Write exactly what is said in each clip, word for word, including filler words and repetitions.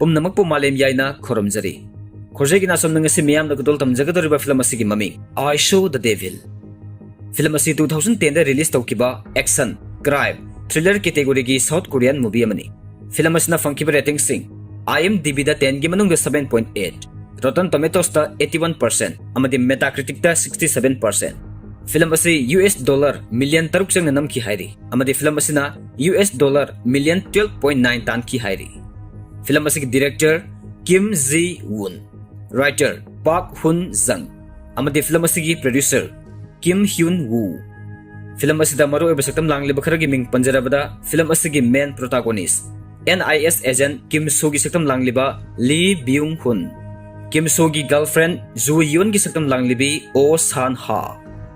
ꯄꯨꯝꯅꯃꯛꯄꯨ ꯃꯥꯂꯦꯝ ꯌꯥꯏꯅ ꯈꯨꯔꯨꯝꯖꯔꯤ꯫ ꯈꯣꯔꯖꯩꯒꯤ ꯅꯥꯆꯣꯝꯅ ꯉꯁꯤ ꯃꯤꯌꯥꯝꯅ ꯈꯨꯗꯣꯜ ꯇꯝꯖꯒꯗꯧꯔꯤꯕ ꯐꯤꯂꯝ ꯑꯁꯤꯒꯤ ꯃꯃꯤꯡ I Saw the Devil꯫ Film ꯑꯁꯤ two thousand ten ꯗ release ꯇꯧꯈꯤꯕ action, crime, thriller category ꯒꯤ South Korean movie ꯑꯃꯅꯤ꯫ ꯐꯤꯂꯝ ꯑꯁꯤꯅ ꯐꯪꯈꯤꯕ rating ꯁꯤꯡ, IMDb ꯗ ten ꯒꯤ ꯃꯅꯨꯡꯗ seven point eight, Rotten Tomatoes ꯇ eighty one percent ꯑꯃꯗꯤ Metacritic ꯇ sixty seven percent꯫ ꯐꯤꯂꯝ ꯑꯁꯤ US dollar million ꯇꯔꯨꯛ ꯆꯪꯅ ꯅꯝꯈꯤ ꯍꯥꯏꯔꯤ ꯑꯃꯗꯤ ꯐꯤꯂꯝ ꯑꯁꯤꯅ US dollar million twelve point nine ꯇꯥꯟꯈꯤ ꯍꯥꯏꯔꯤ꯫ ꯐꯤꯂꯝ ꯑꯁꯤꯒꯤ director Kim Ji Woon, writer Park Hyun Jung, ꯑꯃꯗꯤ ꯐꯤꯂꯝ ꯑꯁꯤꯒꯤ producer Kim Hyun Woo꯫ Film ꯑꯁꯤꯗ ꯃꯔꯨꯑꯣꯏꯕ ꯁꯛꯇꯝ ꯂꯥꯡꯂꯤꯕ ꯈꯔꯒꯤ ꯃꯤꯡ ꯄꯟꯖꯔꯕꯗ, ꯐꯤꯂꯝ ꯑꯁꯤꯒꯤ main protagonist, NIS agent Kim Soo ꯒꯤ ꯁꯛꯇꯝ ꯂꯥꯡꯂꯤꯕ Lee Byung Hun, Kim Soo ꯒꯤ girlfriend Ju Yeon ꯒꯤ ꯁꯛꯇꯝ ꯂꯥꯡꯂꯤꯕꯤ Oh San Ha,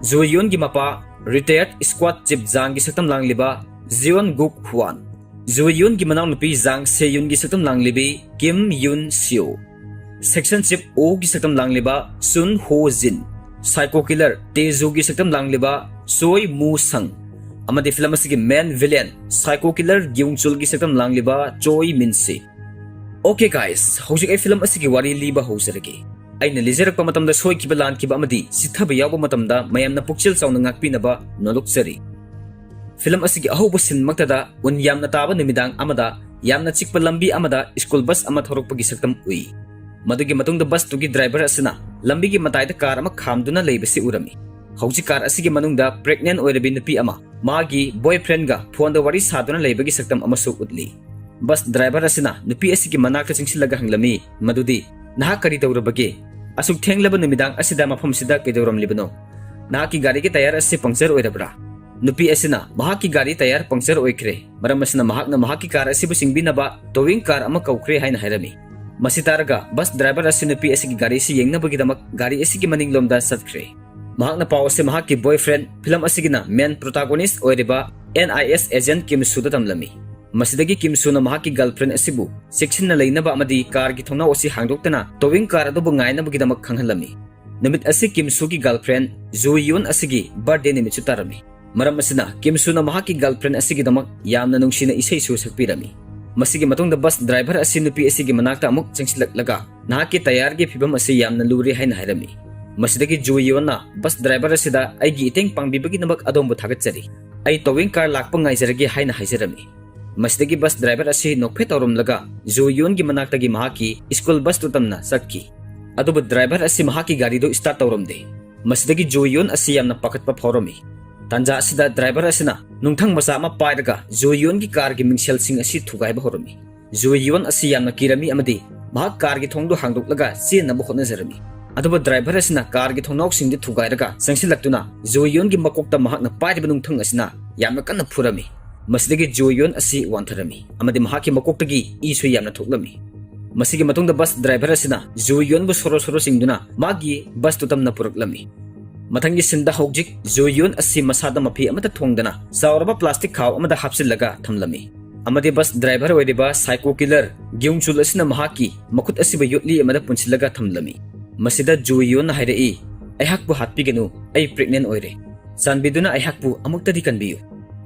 Ju Yeon ꯒꯤ ꯃꯄꯥ, retired squad chief Jang ꯒꯤ ꯁꯛꯇꯝ ꯂꯥꯡꯂꯤꯕ Jeon Guk Hwan, Ju Yeon ꯒꯤ ꯃꯅꯥꯎꯅꯨꯄꯤ Jang Se Yoon ꯒꯤ ꯁꯛꯇꯝ ꯂꯥꯡꯂꯤꯕꯤ Kim Yoon Seo, section chief Oh ꯒꯤ ꯁꯛꯇꯝ ꯂꯥꯡꯂꯤꯕ Sun Ho Jin, psycho killer Tae Joo ꯒꯤ ꯁꯛꯇꯝ ꯂꯥꯡꯂꯤꯕ Choi Moo Sang, ꯑꯃꯗꯤ ꯐꯤꯂꯝ ꯑꯁꯤꯒꯤ main villain psycho killer Gyung Chul ꯒꯤ ꯁꯛꯇꯝ ꯂꯥꯡꯂꯤꯕ Choi Min Si꯫ Okay guys, ꯍꯧꯖꯤꯛ ꯑꯩ ꯐꯤꯂꯝ ꯑꯁꯤꯒꯤ ꯋꯥꯔꯤ ꯂꯤꯕ ꯍꯧꯖꯔꯒꯦ꯫ ꯑꯩꯅ ꯂꯤꯖꯔꯛꯄ ꯃꯇꯝꯗ ꯁꯣꯏꯈꯤꯕ ꯂꯥꯟꯈꯤꯕ ꯑꯃꯗꯤ ꯆꯤꯠꯊꯕ ꯌꯥꯎꯕ ꯃꯇꯝꯗ ꯃꯌꯥꯝꯅ ꯄꯨꯛꯆꯦꯜ ꯆꯥꯎꯅ ꯉꯥꯛꯄꯤꯅꯕ ꯅꯣꯂꯨꯛꯆꯔꯤ꯫ ꯐꯤꯂꯝ ꯑꯁꯤꯒꯤ ꯑꯍꯧꯕ scene ꯃꯛꯇꯗ ꯎꯟ ꯌꯥꯝꯅ ꯇꯥꯕ ꯅꯨꯃꯤꯗꯥꯡ ꯑꯃꯗ ꯌꯥꯝꯅ ꯆꯤꯛꯄ ꯂꯝꯕꯤ ꯑꯃꯗ school bus ꯑꯃ ꯊꯧꯔꯛꯄꯒꯤ ꯁꯛꯇꯝ ꯎꯏ꯫ ꯃꯗꯨꯒꯤ ꯃꯇꯨꯡꯗ bus ꯇꯨꯒꯤ driver ꯑꯁꯤꯅ ꯂꯝꯕꯤꯒꯤ ꯃꯇꯥꯏꯗ car ꯑꯃ ꯈꯥꯝꯗꯨꯅ ꯂꯩꯕꯁꯤ ꯎꯔꯝꯃꯤ꯫ ꯍꯧꯖꯤꯛ car ꯑꯁꯤꯒꯤ ꯃꯅꯨꯡꯗ pregnant ꯑꯣꯏꯔꯕꯤ ꯅꯨꯄꯤ ꯑꯃ ꯃꯥꯒꯤ boyfriend ꯒ phone ꯗ ꯋꯥꯔꯤ ꯁꯥꯗꯨꯅ ꯂꯩꯕꯒꯤ ꯁꯛꯇꯝ ꯑꯃꯁꯨ ꯎꯠꯂꯤ꯫ Bus driver ꯑꯁꯤꯅ ꯅꯨꯄꯤ ꯑꯁꯤꯒꯤ ꯃꯅꯥꯛꯇ ꯆꯪꯁꯤꯜꯂꯒ ꯍꯪꯂꯝꯃꯤ ꯃꯗꯨꯗꯤ, "ꯅꯍꯥꯛ ꯀꯔꯤ ꯇꯧꯔꯕꯒꯦ? ꯑꯁꯨꯛ ꯊꯦꯡꯂꯕ ꯅꯨꯃꯤꯗꯥꯡ ꯑꯁꯤꯗ ꯃꯐꯝꯁꯤꯗ ꯀꯩꯗꯧꯔꯝꯂꯤꯕꯅꯣ? ꯅꯍꯥꯛꯀꯤ ꯒꯥꯔꯤꯒꯤ tyre ꯑꯁꯤ puncture ꯑꯣꯏꯔꯕ꯭ꯔꯥ?" ꯅꯨꯄꯤ ꯑꯁꯤꯅ ꯃꯍꯥꯛꯀꯤ ꯒꯥꯔꯤ tyre puncture ꯑꯣꯏꯈ꯭ꯔꯦ, ꯃꯔꯝ ꯑꯁꯤꯅ ꯃꯍꯥꯛꯅ ꯃꯍꯥꯛꯀꯤ car ꯑꯁꯤꯕꯨ ꯆꯤꯡꯕꯤꯅꯕ towing car ꯑꯃ ꯀꯧꯈ꯭ꯔꯦ ꯍꯥꯏꯅ ꯍꯥꯏꯔꯝꯃꯤ꯫ ꯃꯁꯤ ꯇꯥꯔꯒ bus driver ꯑꯁꯤ ꯅꯨꯄꯤ ꯑꯁꯤꯒꯤ ꯒꯥꯔꯤ ꯑꯁꯤ ꯌꯦꯡꯅꯕꯒꯤꯗꯃꯛ ꯒꯥꯔꯤ ꯑꯁꯤꯒꯤ ꯃꯅꯤꯡꯂꯣꯝꯗ ꯆꯠꯈ꯭ꯔꯦ꯫ ꯃꯍꯥꯛꯅ ꯄꯥꯎ ꯑꯁꯤ ꯃꯍꯥꯛꯀꯤ boyfriend, ꯐꯤꯂꯝ ꯑꯁꯤꯒꯤꯅ main protagonist ꯑꯣꯏꯔꯤꯕ NIS agent ꯀꯤꯝ ꯁꯨꯗ ꯇꯝꯂꯝꯃꯤ꯫ ꯃꯁꯤꯗꯒꯤ ꯀꯤꯝ ꯁꯨꯅ ꯃꯍꯥꯛꯀꯤ girlfriend ꯑꯁꯤꯕꯨ ꯆꯦꯛꯁꯤꯟꯅ ꯂꯩꯅꯕ ꯑꯃꯗꯤ car ꯒꯤ ꯊꯣꯡꯅꯥꯎ ꯑꯁꯤ ꯍꯥꯡꯗꯣꯛꯇꯅ towing car ꯑꯗꯨꯕꯨ ꯉꯥꯏꯅꯕꯒꯤꯗꯃꯛ ꯈꯪꯍꯜꯂꯝꯃꯤ꯫ ꯅꯨꯃꯤꯠ ꯑꯁꯤ ꯀꯤꯝ ꯁꯨꯒꯤ girlfriend ꯖꯨ ꯌꯨꯟ ꯑꯁꯤꯒꯤ birthday ꯅꯨꯃꯤꯠꯁꯨ ꯇꯥꯔꯝꯃꯤ꯫ ꯃꯔꯝ ꯑꯁꯤꯅ ꯀꯤꯝ ꯁꯨꯅ ꯃꯍꯥꯛꯀꯤ girlfriend ꯑꯁꯤꯒꯤꯗꯃꯛ ꯌꯥꯝꯅ ꯅꯨꯡꯁꯤꯅ ꯏꯁꯩꯁꯨ ꯁꯛꯄꯤꯔꯝꯃꯤ꯫ ꯃꯁꯤꯒꯤ ꯃꯇꯨꯡꯗ ꯕꯁ ꯗ꯭ꯔꯥꯏꯚꯔ ꯑꯁꯤ ꯅꯨꯄꯤ ꯑꯁꯤꯒꯤ ꯃꯅꯥꯛꯇ ꯑꯃꯨꯛ ꯆꯪꯁꯤꯜꯂꯛꯂꯒ, "ꯅꯍꯥꯛꯀꯤ ꯇꯌꯥꯔꯒꯤ ꯐꯤꯕꯝ ꯑꯁꯤ ꯌꯥꯝꯅ ꯂꯨꯔꯦ" ꯍꯥꯏꯅ ꯍꯥꯏꯔꯝꯃꯤ꯫ ꯃꯁꯤꯗꯒꯤ ꯖꯨ ꯌꯣꯟꯅ ꯕꯁ ꯗ꯭ꯔꯥꯏꯚꯔ ꯑꯁꯤꯗ, "ꯑꯩꯒꯤ ꯏꯇꯦꯡ ꯄꯥꯡꯕꯤꯕꯒꯤꯗꯃꯛ ꯑꯗꯣꯝꯕꯨ ꯊꯥꯒꯠꯆꯔꯤ꯫ ꯑꯩ ꯇꯣꯋꯤꯡ ꯀꯥꯔ ꯂꯥꯛꯄ ꯉꯥꯏꯖꯔꯒꯦ" ꯍꯥꯏꯅ ꯍꯥꯏꯖꯔꯝꯃꯤ꯫ ꯃꯁꯤꯗꯒꯤ ꯕꯁ ꯗ꯭ꯔꯥꯏꯚꯔ ꯑꯁꯤ ꯅꯣꯛꯐꯦꯠ ꯇꯧꯔꯝꯂꯒ ꯖꯨ ꯌꯣꯟꯒꯤ ꯃꯅꯥꯛꯇꯒꯤ ꯃꯍꯥꯛꯀꯤ ꯁ꯭ꯀꯨꯜ ꯕꯁꯇꯨ ꯇꯝꯅ ꯆꯠꯈꯤ꯫ ꯑꯗꯨꯕꯨ ꯗ꯭ꯔꯥꯏꯚꯔ ꯑꯁꯤ ꯃꯍꯥꯛꯀꯤ ꯒꯥꯔꯤꯗꯨ ꯁ꯭ꯇꯥꯔꯠ ꯇꯧꯔꯝꯗꯦ꯫ ꯃꯁꯤꯗꯒꯤ ꯖꯨ ꯌꯣꯟ ꯑꯁꯤ ꯌꯥꯝꯅ ꯄꯥꯈꯠꯄ ꯐꯥꯎꯔꯝꯃꯤ꯫ ꯇꯥꯟꯖꯥ ꯑꯁꯤꯗ ꯗ꯭ꯔꯥꯏꯚꯔ ꯑꯁꯤꯅ ꯅꯨꯡꯊꯪ ꯃꯆꯥ ꯑꯃ ꯄꯥꯏꯔꯒ ꯖꯨ ꯌꯣꯟꯒꯤ ꯀꯥꯔꯒꯤ ꯃꯤꯡꯁꯦꯜꯁꯤꯡ ꯑꯁꯤ ꯊꯨꯒꯥꯏꯕ ꯍꯧꯔꯝꯃꯤ꯫ ꯖꯨ ꯌꯣꯟ ꯑꯁꯤ ꯌꯥꯝꯅ ꯀꯤꯔꯝꯃꯤ ꯑꯃꯗꯤ ꯃꯍꯥꯛ ꯀꯥꯔꯒꯤ ꯊꯣꯡꯗꯨ ꯍꯥꯡꯗꯣꯛꯂꯒ ꯆꯦꯟꯅꯕ ꯍꯣꯠꯅꯖꯔꯝꯃꯤ꯫ ꯑꯗꯨꯕꯨ ꯗ꯭ꯔꯥꯏꯚꯔ ꯑꯁꯤꯅ ꯀꯥꯔꯒꯤ ꯊꯣꯡꯅꯥꯎꯁꯤꯡꯗꯨ ꯊꯨꯒꯥꯏꯔꯒ ꯆꯪꯁꯤꯜꯂꯛꯇꯨꯅ ꯖꯨ ꯌꯣꯟꯒꯤ ꯃꯀꯣꯛꯇ ꯃꯍꯥꯛꯅ ꯄꯥꯏꯔꯤꯕ ꯅꯨꯡꯊꯪ ꯑꯁꯤꯅ ꯌꯥꯝꯅ ꯀꯟꯅ ꯐꯨꯔꯝꯃꯤ꯫ ꯃꯁꯤꯗꯒꯤ ꯖꯨ ꯌꯣꯟ ꯑꯁꯤ ꯋꯥꯟꯊꯔꯝꯃꯤ ꯑꯃꯗꯤ ꯃꯍꯥꯛꯀꯤ ꯃꯀꯣꯛꯇꯒꯤ ꯏꯁꯨ ꯌꯥꯝꯅ ꯊꯣꯛꯂꯝꯃꯤ꯫ ꯃꯁꯤꯒꯤ ꯃꯇꯨꯡꯗ ꯕꯁ ꯗ꯭ꯔꯥꯏꯚꯔ ꯑꯁꯤꯅ ꯖꯨ ꯌꯣꯟꯕꯨ ꯁꯣꯔꯣ ꯁꯣꯔꯣ ꯆꯤꯡꯗꯨꯅ ꯃꯥꯒꯤ ꯕꯁꯇꯨ ꯇꯝꯅ ꯄꯨꯔꯛꯂꯝꯃꯤ꯫ ꯃꯊꯪꯒꯤ ꯁꯤꯟꯗ ꯍꯧꯖꯤꯛ ꯖꯨ ꯌꯣꯟ ꯑꯁꯤ ꯃꯁꯥꯗ ꯃꯐꯤ ꯑꯃꯠꯇ ꯊꯣꯡꯗꯅ ꯆꯥꯎꯔꯕ ꯄ꯭ꯂꯥꯁꯇꯤꯛ ꯈꯥꯎ ꯑꯃꯗ ꯍꯥꯞꯆꯤꯜꯂꯒ ꯊꯝꯂꯝꯃꯤ ꯑꯃꯗꯤ ꯕꯁ ꯗ꯭ꯔꯥꯏꯚꯔ ꯑꯣꯏꯔꯤꯕ ꯁꯥꯏꯀꯣ ꯀꯤꯂꯔ ꯒ꯭ꯌꯨꯡ ꯆꯨꯜ ꯑꯁꯤꯅ ꯃꯍꯥꯛꯀꯤ ꯃꯈꯨꯠ ꯑꯁꯤꯕꯨ ꯌꯣꯠꯂꯤ ꯑꯃꯗ ꯄꯨꯟꯁꯤꯜꯂꯒ ꯊꯝꯂꯝꯃꯤ꯫ ꯃꯁꯤꯗ ꯖꯨ ꯌꯣꯟꯅ ꯍꯥꯏꯔꯛꯏ, "ꯑꯩꯍꯥꯛꯄꯨ ꯍꯥꯠꯄꯤꯒꯅꯨ, ꯑꯩ ꯄ꯭ꯔꯦꯒꯅꯦꯟ ꯑꯣꯏꯔꯦ꯫ ꯆꯥꯟꯕꯤꯗꯨꯅ ꯑꯩꯍꯥꯛꯄꯨ ꯑꯃꯨꯛꯇꯗꯤ ꯀꯟꯕꯤꯌꯨ"꯫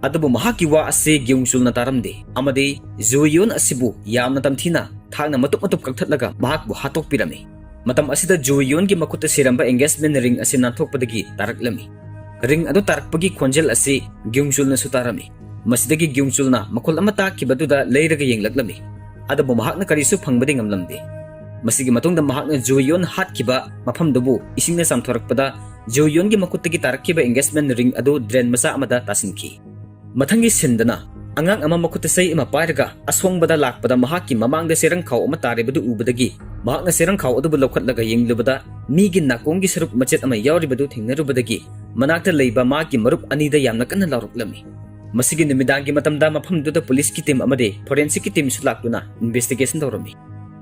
ꯑꯗꯨꯕꯨ ꯃꯍꯥꯛꯀꯤ ꯋꯥ ꯑꯁꯤ ꯒ꯭ꯌꯨꯡ ꯆꯨꯜꯅ ꯇꯥꯔꯝꯗꯦ ꯑꯃꯗꯤ ꯖꯨ ꯌꯣꯟ ꯑꯁꯤꯕꯨ ꯌꯥꯝꯅ ꯇꯝꯊꯤꯅ ꯊꯥꯡꯅ ꯃꯇꯨꯞ ꯃꯇꯨꯞ ꯀꯛꯊꯠꯂꯒ ꯃꯍꯥꯛꯄꯨ ꯍꯥꯠꯇꯣꯛꯄꯤꯔꯝꯃꯤ꯫ ꯃꯇꯝ ꯑꯁꯤꯗ ꯖꯨ ꯌꯣꯟꯒꯤ ꯃꯈꯨꯠꯇ ꯁꯤꯔꯝꯕ ꯑꯦꯡꯒꯦꯖꯃꯦꯟ ꯔꯤꯡ ꯑꯁꯤ ꯅꯥꯟꯊꯣꯛꯄꯗꯒꯤ ꯇꯥꯔꯛꯂꯝꯃꯤ꯫ ꯔꯤꯡ ꯑꯗꯨ ꯇꯥꯔꯛꯄꯒꯤ ꯈꯣꯟꯖꯦꯜ ꯑꯁꯤ ꯒ꯭ꯌꯨꯡ ꯆꯨꯜꯅꯁꯨ ꯇꯥꯔꯝꯃꯤ꯫ ꯃꯁꯤꯗꯒꯤ ꯒ꯭ꯌꯨꯡ ꯆꯨꯜꯅ ꯃꯈꯨꯜ ꯑꯃ ꯇꯥꯛꯈꯤꯕꯗꯨꯗ ꯂꯩꯔꯒ ꯌꯦꯡꯂꯛꯂꯝꯃꯤ꯫ ꯑꯗꯨꯕꯨ ꯃꯍꯥꯛꯅ ꯀꯔꯤꯁꯨ ꯐꯪꯕꯗꯤ ꯉꯝꯂꯝꯗꯦ꯫ ꯃꯁꯤꯒꯤ ꯃꯇꯨꯡꯗ ꯃꯍꯥꯛꯅ ꯖꯨ ꯌꯣꯟ ꯍꯥꯠꯈꯤꯕ ꯃꯐꯝꯗꯨꯕꯨ ꯏꯁꯤꯡꯅ ꯆꯥꯝꯊꯣꯔꯛꯄꯗ ꯖꯨ ꯌꯣꯟꯒꯤ ꯃꯈꯨꯠꯇꯒꯤ ꯇꯥꯔꯛꯈꯤꯕ ꯑꯦꯡꯒꯦꯖꯃꯦꯟ ꯔꯤꯡ ꯑꯗꯨ ꯗ꯭ꯔꯦꯟ ꯃꯆꯥ ꯑꯃꯗ ꯇꯥꯁꯤꯟꯈꯤ꯫ ꯃꯊꯪꯒꯤ ꯁꯤꯟꯗꯅ ꯑꯉꯥꯡ ꯑꯃ ꯃꯈꯨꯠꯇ ꯆꯩ ꯑꯃ ꯄꯥꯏꯔꯒ ꯑꯁꯣꯡꯕꯗ ꯂꯥꯛꯄꯗ ꯃꯍꯥꯛꯀꯤ ꯃꯃꯥꯡꯗ ꯆꯦꯔꯪ ꯈꯥꯎ ꯑꯃ ꯇꯥꯔꯤꯕꯗꯨ ꯎꯕꯗꯒꯤ ꯃꯍꯥꯛꯅ ꯆꯦꯔꯪ ꯈꯥꯎ ꯑꯗꯨꯕꯨ ꯂꯧꯈꯠꯂꯒ ꯌꯦꯡꯂꯨꯕꯗ ꯃꯤꯒꯤ ꯅꯥꯀꯣꯡꯒꯤ ꯁꯔꯨꯛ ꯃꯆꯦꯠ ꯑꯃ ꯌꯥꯎꯔꯤꯕꯗꯨ ꯊꯦꯡꯅꯔꯨꯕꯗꯒꯤ ꯃꯅꯥꯛꯇ ꯂꯩꯕ ꯃꯥꯒꯤ ꯃꯔꯨꯞ ꯑꯅꯤꯗ ꯌꯥꯝꯅ ꯀꯟꯅ ꯂꯥꯎꯔꯛꯂꯝꯃꯤ꯫ ꯃꯁꯤꯒꯤ ꯅꯨꯃꯤꯗꯥꯡꯒꯤ ꯃꯇꯝꯗ ꯃꯐꯝꯗꯨꯗ ꯄꯨꯂꯤꯁꯀꯤ ꯇꯤꯝ ꯑꯃꯗꯤ ꯐꯣꯔꯦꯟꯁꯤꯛꯀꯤ ꯇꯤꯝꯁꯨ ꯂꯥꯛꯇꯨꯅ ꯏꯟꯚꯦꯁꯇꯤꯒꯦꯁꯟ ꯇꯧꯔꯝꯃꯤ꯫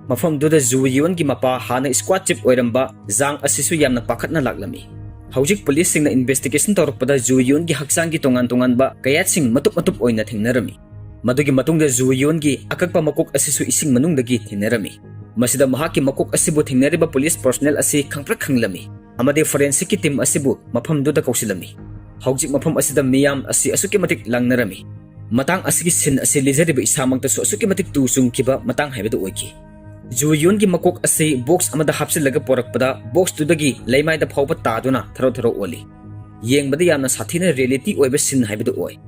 ꯃꯐꯝꯗꯨꯗ ꯖꯨ ꯌꯣꯟꯒꯤ ꯃꯄꯥ, ꯍꯥꯟꯅ ꯁ꯭ꯀ꯭ꯋꯥꯗ ꯆꯤꯞ ꯑꯣꯏꯔꯝꯕ ꯖꯥꯡ ꯑꯁꯤꯁꯨ ꯌꯥꯝꯅ ꯄꯥꯈꯠꯅ ꯂꯥꯛꯂꯝꯃꯤ꯫ ꯍꯧꯖꯤꯛ ꯄꯨꯂꯤꯁꯁꯤꯡꯅ ꯏꯟꯚꯦꯁꯇꯤꯒꯦꯁꯟ ꯇꯧꯔꯛꯄꯗ ꯖꯨ ꯌꯣꯟꯒꯤ ꯍꯛꯆꯥꯡꯒꯤ ꯇꯣꯉꯥꯟ ꯇꯣꯉꯥꯟꯕ ꯀꯌꯥꯠꯁꯤꯡ ꯃꯇꯨꯞ ꯃꯇꯨꯞ ꯑꯣꯏꯅ ꯊꯦꯡꯅꯔꯝꯃꯤ꯫ ꯃꯗꯨꯒꯤ ꯃꯇꯨꯡꯗ ꯖꯨ ꯌꯣꯟꯒꯤ ꯑꯀꯛꯄ ꯃꯀꯣꯛ ꯑꯁꯤꯁꯨ ꯏꯁꯤꯡ ꯃꯅꯨꯡꯗꯒꯤ ꯊꯦꯡꯅꯔꯝꯃꯤ꯫ ꯃꯁꯤꯗ ꯃꯍꯥꯛꯀꯤ ꯃꯀꯣꯛ ꯑꯁꯤꯕꯨ ꯊꯦꯡꯅꯔꯤꯕ ꯄꯨꯂꯤꯁ ꯄꯔꯁꯣꯅꯦꯜ ꯑꯁꯤ ꯈꯪꯄ꯭ꯔꯦꯛ ꯈꯪꯂꯝꯃꯤ ꯑꯃꯗꯤ ꯐꯣꯔꯦꯟꯁꯤꯛꯀꯤ ꯇꯤꯝ ꯑꯁꯤꯕꯨ ꯃꯐꯝꯗꯨꯗ ꯀꯧꯁꯤꯜꯂꯝꯃꯤ꯫ ꯍꯧꯖꯤꯛ ꯃꯐꯝ ꯑꯁꯤꯗ ꯃꯤꯌꯥꯝ ꯑꯁꯤ ꯑꯁꯨꯛꯀꯤ ꯃꯇꯤꯛ ꯂꯥꯡꯅꯔꯝꯃꯤ꯫ ꯃꯇꯥꯡ ꯑꯁꯤꯒꯤ scene ꯑꯁꯤ ꯂꯤꯖꯔꯤꯕ ꯏꯁꯥꯃꯛꯇꯁꯨ ꯑꯁꯨꯛꯀꯤ ꯃꯇꯤꯛ ꯇꯨ ꯆꯨꯡꯈꯤꯕ ꯃꯇꯥꯡ ꯍꯥꯏꯕꯗꯨ ꯑꯣꯏꯈꯤ꯫ ꯖꯨ ꯌꯣꯟꯒꯤ ꯃꯀꯣꯛ ꯑꯁꯤ box ꯑꯃꯗ ꯍꯥꯞꯆꯤꯜꯂꯒ ꯄꯣꯔꯛꯄꯗ box ꯇꯨꯗꯒꯤ ꯂꯩꯃꯥꯏꯗ ꯐꯥꯎꯕ ꯇꯥꯗꯨꯅ ꯊꯔꯣ ꯊꯔꯣ ꯑꯣꯜꯂꯤ꯫ ꯌꯦꯡꯕꯗ ꯌꯥꯝꯅ ꯁꯥꯊꯤꯅ reality ꯑꯣꯏꯕ scene ꯍꯥꯏꯕꯗꯨ ꯑꯣꯏ꯫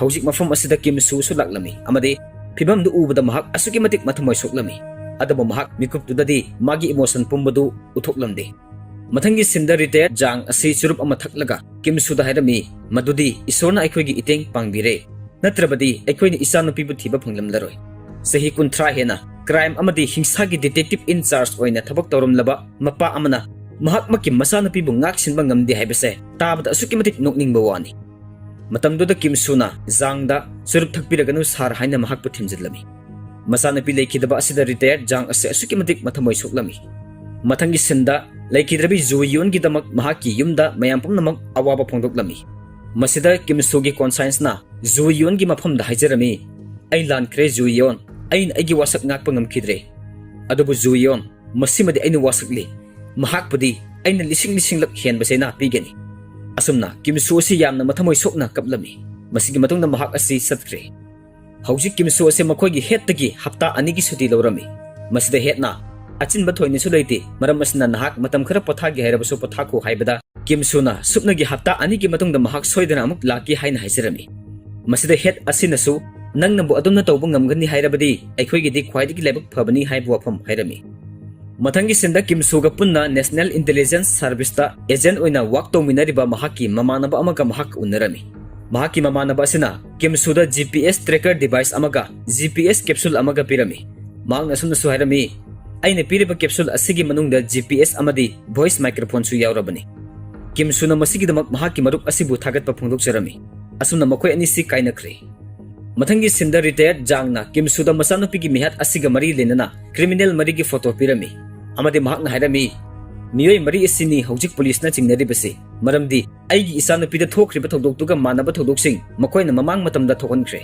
ꯍꯧꯖꯤꯛ ꯃꯐꯝ ꯑꯁꯤꯗ ꯀꯤꯝ ꯁꯨꯁꯨ ꯂꯥꯛꯂꯝꯃꯤ ꯑꯃꯗꯤ ꯐꯤꯕꯝꯗꯨ ꯎꯕꯗ ꯃꯍꯥꯛ ꯑꯁꯨꯛꯀꯤ ꯃꯇꯤꯛ ꯃꯊꯃꯣꯏ ꯁꯣꯛꯂꯝꯃꯤ꯫ ꯑꯗꯨꯕꯨ ꯃꯍꯥꯛ ꯃꯤꯀꯨꯞꯇꯨꯗꯗꯤ ꯃꯥꯒꯤ emotion ꯄꯨꯝꯕꯗꯨ ꯎꯠꯊꯣꯛꯂꯝꯗꯦ꯫ ꯃꯊꯪꯒꯤ sceneꯗ retired ꯖꯥꯡ ꯑꯁꯤ ꯆꯨꯔꯨꯞ ꯑꯃ ꯊꯛꯂꯒ ꯀꯤꯝ ꯁꯨꯗ ꯍꯥꯏꯔꯝꯃꯤ, "ꯃꯗꯨꯗꯤ ꯏꯁꯣꯔꯅ ꯑꯩꯈꯣꯏꯒꯤ ꯏꯇꯦꯡ ꯄꯥꯡꯕꯤꯔꯦ, ꯅꯠꯇ꯭ꯔꯕꯗꯤ ꯑꯩꯈꯣꯏꯅ ꯏꯆꯥꯅꯨꯄꯤꯕꯨ ꯊꯤꯕ ꯐꯪꯂꯝꯂꯔꯣꯏ꯫" ꯆꯍꯤ ꯀꯨꯟꯊ꯭ꯔꯥ ꯍꯦꯟꯅ crime ꯑꯃꯗꯤ ꯍꯤꯡꯁꯥꯒꯤ detective in charge ꯑꯣꯏꯅ ꯊꯕꯛ ꯇꯧꯔꯝꯂꯕ ꯃꯄꯥ ꯑꯃꯅ ꯃꯍꯥꯛꯃꯛꯀꯤ ꯃꯆꯥꯅꯨꯄꯤꯕꯨ ꯉꯥꯛ ꯁꯦꯟꯕ ꯉꯝꯗꯦ ꯍꯥꯏꯕꯁꯦ ꯇꯥꯕꯗ ꯑꯁꯨꯛꯀꯤ ꯃꯇꯤꯛ ꯅꯣꯛꯅꯤꯡꯕ ꯋꯥꯅꯤ꯫ ꯃꯇꯝꯗꯨꯗ ꯀꯤꯝ ꯁꯨꯅ ꯖꯥꯡꯗ, "ꯆꯨꯔꯨꯞ ꯊꯛꯄꯤꯔꯒꯅꯨ ꯁꯥꯔ" ꯍꯥꯏꯅ ꯃꯍꯥꯛꯄꯨ ꯊꯦꯝꯖꯤꯜꯂꯝꯃꯤ꯫ ꯃꯆꯥꯅꯨꯄꯤ ꯂꯩꯈꯤꯗꯕ ꯑꯁꯤꯗ retired ꯖꯥꯡ ꯑꯁꯤ ꯑꯁꯨꯛꯀꯤ ꯃꯇꯤꯛ ꯃꯊꯃꯣꯏ ꯁꯣꯛꯂꯝꯃꯤ꯫ ꯃꯊꯪꯒꯤ sceneꯗ ꯂꯩꯈꯤꯗ꯭ꯔꯕꯤ ꯖꯨ ꯌꯣꯟꯒꯤꯗꯃꯛ ꯃꯍꯥꯛꯀꯤ ꯌꯨꯝꯗ ꯃꯌꯥꯝ ꯄꯨꯝꯅꯃꯛ ꯑꯋꯥꯕ ꯐꯣꯡꯗꯣꯛꯂꯝꯃꯤ꯫ ꯃꯁꯤꯗ ꯀꯤꯝ ꯁꯨꯒꯤ conscienceꯅ ꯖꯨ ꯌꯣꯟꯒꯤ ꯃꯐꯝꯗ ꯍꯥꯏꯖꯔꯝꯃꯤ, "ꯑꯩ ꯂꯥꯟꯈ꯭ꯔꯦ ꯖꯨ ꯌꯣꯟ, ꯑꯩꯅ ꯑꯩꯒꯤ ꯋꯥꯁꯛ ꯉꯥꯛꯄ ꯉꯝꯈꯤꯗ꯭ꯔꯦ꯫ ꯑꯗꯨꯕꯨ ꯖꯨ ꯌꯣꯟ, ꯃꯁꯤꯃꯗꯤ ꯑꯩꯅ ꯋꯥꯁꯛꯂꯤ꯫ ꯃꯍꯥꯛꯄꯨꯗꯤ ꯑꯩꯅ ꯂꯤꯁꯤꯡ ꯂꯤꯁꯤꯡꯂꯛ ꯍꯦꯟꯕꯁꯦ ꯑꯩꯅ ꯄꯤꯒꯅꯤ꯫" ꯑꯁꯨꯝꯅ ꯀꯤꯝ ꯁꯨ ꯑꯁꯤ ꯌꯥꯝꯅ ꯃꯊꯃꯣꯏ ꯁꯣꯛꯅ ꯀꯞꯂꯝꯃꯤ꯫ ꯃꯁꯤꯒꯤ ꯃꯇꯨꯡꯗ ꯃꯍꯥꯛ ꯑꯁꯤ ꯆꯠꯈ꯭ꯔꯦ꯫ ꯍꯧꯖꯤꯛ ꯀꯤꯝ ꯁꯨ ꯑꯁꯤ ꯃꯈꯣꯏꯒꯤ headꯇꯒꯤ ꯍꯞꯇꯥ ꯑꯅꯤꯒꯤ ꯁꯨꯇꯤ ꯂꯧꯔꯝꯃꯤ꯫ ꯃꯁꯤꯗ headꯅ, "ꯑꯆꯤꯟꯕ ꯊꯣꯏꯅꯁꯨ ꯂꯩꯇꯦ, ꯃꯔꯝ ꯑꯁꯤꯅ ꯅꯍꯥꯛ ꯃꯇꯝ ꯈꯔ ꯄꯣꯊꯥꯒꯦ ꯍꯥꯏꯔꯕꯁꯨ ꯄꯣꯊꯥꯈꯣ" ꯍꯥꯏꯕꯗ ꯀꯤꯝ ꯁꯨꯅ ꯁꯨꯞꯅꯒꯤ ꯍꯞꯇꯥ ꯑꯅꯤꯒꯤ ꯃꯇꯨꯡꯗ ꯃꯍꯥꯛ ꯁꯣꯏꯗꯅ ꯑꯃꯨꯛ ꯂꯥꯛꯀꯦ ꯍꯥꯏꯅ ꯍꯥꯏꯖꯔꯝꯃꯤ꯫ ꯃꯁꯤꯗ head ꯑꯁꯤꯅꯁꯨ, "ꯅꯪꯅꯕꯨ ꯑꯗꯨꯝꯅ ꯇꯧꯕ ꯉꯝꯒꯅꯤ ꯍꯥꯏꯔꯕꯗꯤ ꯑꯩꯈꯣꯏꯒꯤꯗꯤ ꯈ꯭ꯋꯥꯏꯗꯒꯤ ꯂꯥꯏꯕꯛ ꯐꯕꯅꯤ" ꯍꯥꯏꯕ ꯋꯥꯐꯝ ꯍꯥꯏꯔꯝꯃꯤ꯫ ꯃꯊꯪꯒꯤ sceneꯗ ꯀꯤꯝ ꯁꯨꯒ ꯄꯨꯟꯅ National Intelligence Serviceꯇ agent ꯑꯣꯏꯅ work ꯇꯧꯃꯤꯟꯅꯔꯤꯕ ꯃꯍꯥꯛꯀꯤ ꯃꯃꯥꯟꯅꯕ ꯑꯃꯒ ꯃꯍꯥꯛ ꯎꯅꯔꯝꯃꯤ꯫ ꯃꯍꯥꯛꯀꯤ ꯃꯃꯥꯟꯅꯕ ꯑꯁꯤꯅ ꯀꯤꯝ ꯁꯨꯗ G P S tracker device ꯑꯃꯒ G P S capsule ꯑꯃꯒ ꯄꯤꯔꯝꯃꯤ꯫ ꯃꯍꯥꯛꯅ ꯑꯁꯨꯝꯅꯁꯨ ꯍꯥꯏꯔꯝꯃꯤ, "ꯑꯩꯅ ꯄꯤꯔꯤꯕ capsule ꯑꯁꯤꯒꯤ ꯃꯅꯨꯡꯗ G P S ꯑꯃꯗꯤ voice microphoneꯁꯨ ꯌꯥꯎꯔꯕꯅꯤ꯫" ꯀꯤꯝ ꯁꯨꯅ ꯃꯁꯤꯒꯤꯗꯃꯛ ꯃꯍꯥꯛꯀꯤ ꯃꯔꯨꯞ ꯑꯁꯤꯕꯨ ꯊꯥꯒꯠꯄ ꯐꯣꯡꯗꯣꯛꯆꯔꯝꯃꯤ꯫ ꯑꯁꯨꯝꯅ ꯃꯈꯣꯏ ꯑꯅꯤꯁꯤ ꯀꯥꯏꯅꯈ꯭ꯔꯦ꯫ ꯃꯊꯪꯒꯤ sceneꯗ retired ꯖꯥꯡꯅ ꯀꯤꯝ ꯁꯨꯗ ꯃꯆꯥꯅꯨꯄꯤꯒꯤ ꯃꯤꯍꯥꯠ ꯑꯁꯤꯒ ꯃꯔꯤ ꯂꯩꯅꯅ criminal ꯃꯔꯤꯒꯤ photo ꯄꯤꯔꯝꯃꯤ ꯑꯃꯗꯤ ꯃꯍꯥꯛꯅ ꯍꯥꯏꯔꯝꯃꯤ, "ꯃꯤꯑꯣꯏ ꯃꯔꯤ ꯑꯁꯤꯅꯤ ꯍꯧꯖꯤꯛ ꯄꯨꯂꯤꯁꯅ ꯆꯤꯡꯅꯔꯤꯕꯁꯤ, ꯃꯔꯝꯗꯤ ꯑꯩꯒꯤ ꯏꯆꯥꯅꯨꯄꯤꯗ ꯊꯣꯛꯈ꯭ꯔꯤꯕ ꯊꯧꯗꯣꯛꯇꯨꯒ ꯃꯥꯟꯅꯕ ꯊꯧꯗꯣꯛꯁꯤꯡ ꯃꯈꯣꯏꯅ ꯃꯃꯥꯡ ꯃꯇꯝꯗ ꯊꯣꯛꯍꯟꯈ꯭ꯔꯦ꯫"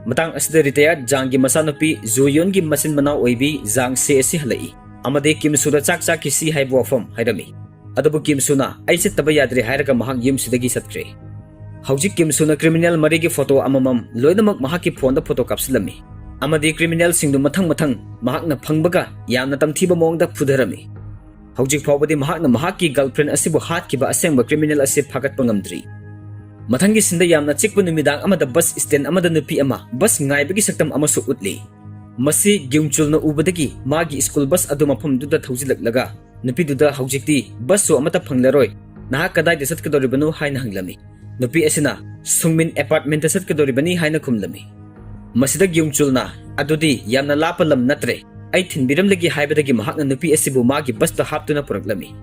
ꯃꯇꯥꯡ ꯑꯁꯤꯗ retired ꯖꯥꯡꯒꯤ ꯃꯆꯥꯅꯨꯄꯤ ꯖꯨ ꯌꯣꯟꯒꯤ ꯃꯆꯤꯟ ꯃꯅꯥꯎ ꯑꯣꯏꯕꯤ ꯖꯥꯡ ꯁꯦ ꯑꯁꯤ ꯍꯜꯂꯛꯏ ꯑꯃꯗꯤ ꯀꯤꯝ ꯁꯨꯗ ꯆꯥꯛ ꯆꯥꯈꯤꯁꯤ ꯍꯥꯏꯕ ꯋꯥꯐꯝ ꯍꯥꯏꯔꯝꯃꯤ꯫ ꯑꯗꯨꯕꯨ ꯀꯤꯝ ꯁꯨꯅ "ꯑꯩ ꯆꯠꯇꯕ ꯌꯥꯗ꯭ꯔꯦ" ꯍꯥꯏꯔꯒ ꯃꯍꯥꯛ ꯌꯨꯝꯁꯤꯗꯒꯤ ꯆꯠꯈ꯭ꯔꯦ꯫ ꯍꯧꯖꯤꯛ ꯀꯤꯝꯁꯨꯅ ꯀ꯭ꯔꯤꯃꯤꯅꯦꯜ ꯃꯔꯤꯒꯤ ꯐꯣꯇꯣ ꯑꯃꯃꯝ ꯂꯣꯏꯅꯃꯛ ꯃꯍꯥꯛꯀꯤ ꯐꯣꯟꯗ ꯐꯣꯇꯣ ꯀꯥꯞꯁꯤꯜꯂꯝꯃꯤ, ꯑꯃꯗꯤ ꯀ꯭ꯔꯤꯃꯤꯅꯦꯜꯁꯤꯡꯗꯨ ꯃꯊꯪ ꯃꯊꯪ ꯃꯍꯥꯛꯅ ꯐꯪꯕꯒ ꯌꯥꯝꯅ ꯇꯝꯊꯤꯕ ꯃꯑꯣꯡꯗ ꯐꯨꯊꯔꯝꯃꯤ꯫ ꯍꯧꯖꯤꯛ ꯐꯥꯎꯕꯗꯤ ꯃꯍꯥꯛꯅ ꯃꯍꯥꯛꯀꯤ ꯒꯔꯜꯐ꯭ꯔꯦꯟ ꯑꯁꯤꯕꯨ ꯍꯥꯠꯈꯤꯕ ꯑꯁꯦꯡꯕ ꯀ꯭ꯔꯤꯃꯤꯅꯦꯜ ꯑꯁꯤ ꯐꯥꯒꯠꯄ ꯉꯝꯗ꯭ꯔꯤ꯫ ꯃꯊꯪꯒꯤ ꯁꯤꯟꯗ ꯌꯥꯝꯅ ꯆꯤꯛꯄ ꯅꯨꯃꯤꯗꯥꯡ ꯑꯃꯗ ꯕꯁ ꯁ꯭ꯇꯦꯟꯗ ꯑꯃꯗ ꯅꯨꯄꯤ ꯑꯃ ꯕꯁ ꯉꯥꯏꯕꯒꯤ ꯁꯛꯇꯝ ꯑꯃꯁꯨ ꯎꯠꯂꯤ꯫ ꯃꯁꯤ ꯒ꯭ꯌꯨꯡꯆꯨꯜꯅ ꯎꯕꯗꯒꯤ ꯃꯥꯒꯤ ꯁ꯭ꯀꯨꯜ ꯕꯁ ꯑꯗꯨ ꯃꯐꯝꯗꯨꯗ ꯊꯧꯖꯤꯜꯂꯛꯂꯒ ꯅꯨꯄꯤꯗꯨꯗ ꯍꯧꯖꯤꯛꯇꯤ ꯕꯁꯁꯨ ꯑꯃꯠꯇ ꯐꯪꯂꯔꯣꯏ, ꯅꯍꯥꯛ ꯀꯗꯥꯏꯗ ꯆꯠꯀꯗꯧꯔꯤꯕꯅꯣ ꯍꯥꯏꯅ ꯍꯪꯂꯝꯃꯤ꯫ ꯅꯨꯄꯤ ꯑꯁꯤꯅ ꯁꯨꯡꯃꯤꯟ ꯑꯦꯄꯥꯔꯠꯃꯦꯟꯇ ꯆꯠꯀꯗꯧꯔꯤꯕꯅꯤ ꯍꯥꯏꯅ ꯈꯨꯝꯂꯝꯃꯤ꯫ ꯃꯁꯤꯗ ꯒ꯭ꯌꯨꯡꯆꯨꯜꯅ, "ꯑꯗꯨꯗꯤ ꯌꯥꯝꯅ ꯂꯥꯞꯄ ꯂꯝ ꯅꯠꯇ꯭ꯔꯦ, ꯑꯩ ꯊꯤꯟꯕꯤꯔꯝꯂꯒꯦ" ꯍꯥꯏꯕꯗꯒꯤ ꯃꯍꯥꯛꯅ ꯅꯨꯄꯤ ꯑꯁꯤꯕꯨ ꯃꯥꯒꯤ ꯕꯁꯇ ꯍꯥꯞꯇꯨꯅ ꯄꯨꯔꯛꯂꯝꯃꯤ꯫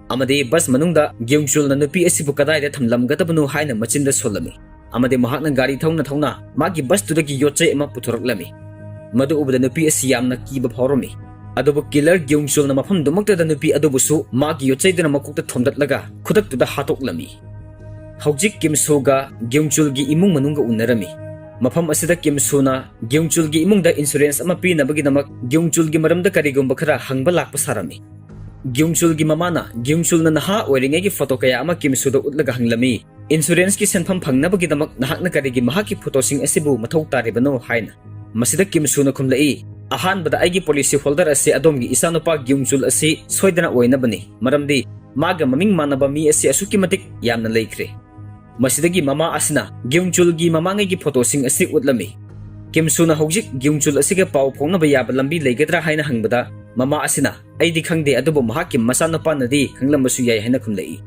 ꯑꯃꯗꯤ ꯕꯁ ꯃꯅꯨꯡꯗ ꯒ꯭ꯌꯨꯡꯆꯨꯜꯅ ꯅꯨꯄꯤ ꯑꯁꯤꯕꯨ ꯀꯗꯥꯏꯗ ꯊꯝꯂꯝꯒꯗꯕꯅꯣ ꯍꯥꯏꯅ ꯃꯆꯤꯟꯗ ꯁꯣꯜꯂꯝꯃꯤ꯫ ꯑꯃꯗꯤ ꯃꯍꯥꯛꯅ ꯒꯥꯔꯤ ꯊꯧꯅ ꯊꯧꯅ ꯃꯥꯒꯤ ꯕꯁꯇꯨꯗꯒꯤ ꯌꯣꯠꯆꯩ ꯑꯃ ꯄꯨꯊꯣꯔꯛꯂꯝꯃꯤ꯫ ꯃꯗꯨ ꯎꯕꯗ ꯅꯨꯄꯤ ꯑꯁꯤ ꯌꯥꯝꯅ ꯀꯤꯕ ꯐꯥꯎꯔꯝꯃꯤ꯫ ꯑꯗꯨꯕꯨ ꯀꯤꯂꯔ ꯒ꯭ꯌꯨꯡꯆꯨꯜꯅ ꯃꯐꯝꯗꯨꯃꯛꯇꯗ ꯅꯨꯄꯤ ꯑꯗꯨꯕꯨꯁꯨ ꯃꯥꯒꯤ ꯌꯣꯠꯆꯩꯗꯨꯅ ꯃꯀꯣꯛꯇ ꯊꯣꯝꯗꯠꯂꯒ ꯈꯨꯗꯛꯇꯨꯗ ꯍꯥꯠꯇꯣꯛꯂꯝꯃꯤ꯫ ꯍꯧꯖꯤꯛ ꯀꯤꯝꯁꯨꯒ ꯒ꯭ꯌꯨꯡꯆꯨꯜꯒꯤ ꯏꯃꯨꯡ ꯃꯅꯨꯡꯒ ꯎꯅꯔꯝꯃꯤ꯫ ꯃꯐꯝ ꯑꯁꯤꯗ ꯀꯤꯝꯁꯨꯅ ꯒ꯭ꯌꯨꯡꯆꯨꯜꯒꯤ ꯏꯃꯨꯡꯗ ꯏꯟꯁꯨꯔꯦꯟꯁ ꯑꯃ ꯄꯤꯅꯕꯒꯤꯗꯃꯛ ꯒ꯭ꯌꯨꯡꯆꯨꯜꯒꯤ ꯃꯔꯝꯗ ꯀꯔꯤꯒꯨꯝꯕ ꯈꯔ ꯍꯪꯕ ꯂꯥꯛꯄ ꯁꯥꯔꯝꯃꯤ꯫ ꯒ꯭ꯌꯨꯡꯆꯨꯜꯒꯤ ꯃꯃꯥꯅ ꯒ꯭ꯌꯨꯡꯆꯨꯜꯅ ꯅꯍꯥ ꯑꯣꯏꯔꯤꯉꯩꯒꯤ ꯐꯣꯇꯣ ꯀꯌꯥ ꯑꯃ ꯀꯤꯝꯁꯨꯗ ꯎꯠꯂꯒ ꯍꯪꯂꯝꯃꯤ, "ꯏꯟꯁꯨꯔꯦꯟꯁꯀꯤ ꯁꯦꯟꯐꯝ ꯐꯪꯅꯕꯒꯤꯗꯃꯛ ꯅꯍꯥꯛꯅ ꯀꯔꯤꯒꯤ ꯃꯍꯥꯛꯀꯤ ꯐꯣꯇꯣꯁꯤꯡ ꯑꯁꯤꯕꯨ ꯃꯊꯧ ꯇꯥꯔꯤꯕꯅꯣ?" ꯍꯥꯏꯅ꯫ ꯃꯁꯤꯗ ꯀꯤꯝꯁꯨꯅ ꯈꯨꯝꯂꯛꯏ, "ꯑꯍꯥꯟꯕꯗ ꯑꯩꯒꯤ ꯄꯣꯂꯤꯁꯤ ꯍꯣꯜꯗꯔ ꯑꯁꯤ ꯑꯗꯣꯝꯒꯤ ꯏꯆꯥꯅꯨꯄꯥ ꯒ꯭ꯌꯨꯡꯆꯨꯜ ꯑꯁꯤ ꯁꯣꯏꯗꯅ ꯑꯣꯏꯅꯕꯅꯤ, ꯃꯔꯝꯗꯤ ꯃꯥꯒ ꯃꯃꯤꯡ ꯃꯥꯟꯅꯕ ꯃꯤ ꯑꯁꯤ ꯑꯁꯨꯛꯀꯤ ꯃꯇꯤꯛ ꯌꯥꯝꯅ ꯂꯩꯈ꯭ꯔꯦ꯫" ꯃꯁꯤꯗꯒꯤ ꯃꯃꯥ ꯑꯁꯤꯅ ꯒ꯭ꯌꯨꯡꯆꯨꯜꯒꯤ ꯃꯃꯥꯡꯉꯩꯒꯤ ꯐꯣꯇꯣꯁꯤꯡ ꯑꯁꯤ ꯎꯠꯂꯝꯃꯤ꯫ ꯀꯤꯝꯁꯨꯅ ꯍꯧꯖꯤꯛ ꯒ꯭ꯌꯨꯡꯆꯨꯜ ꯑꯁꯤꯒ ꯄꯥꯎ ꯐꯥꯎꯅꯕ ꯌꯥꯕ ꯂꯝꯕꯤ ꯂꯩꯒꯗ꯭ꯔꯥ ꯍꯥꯏꯅ ꯍꯪꯕꯗ, ꯃꯃꯥ ꯑꯁꯤꯅ, "ꯑꯩꯗꯤ ꯈꯪꯗꯦ, ꯑꯗꯨꯕꯨ ꯃꯍꯥꯛꯀꯤ ꯃꯆꯥꯅꯨꯄꯥꯅꯗꯤ ꯈꯪꯂꯝꯕꯁꯨ ꯌꯥꯏ" ꯍꯥꯏꯅ ꯈꯨꯝꯂꯛꯏ꯫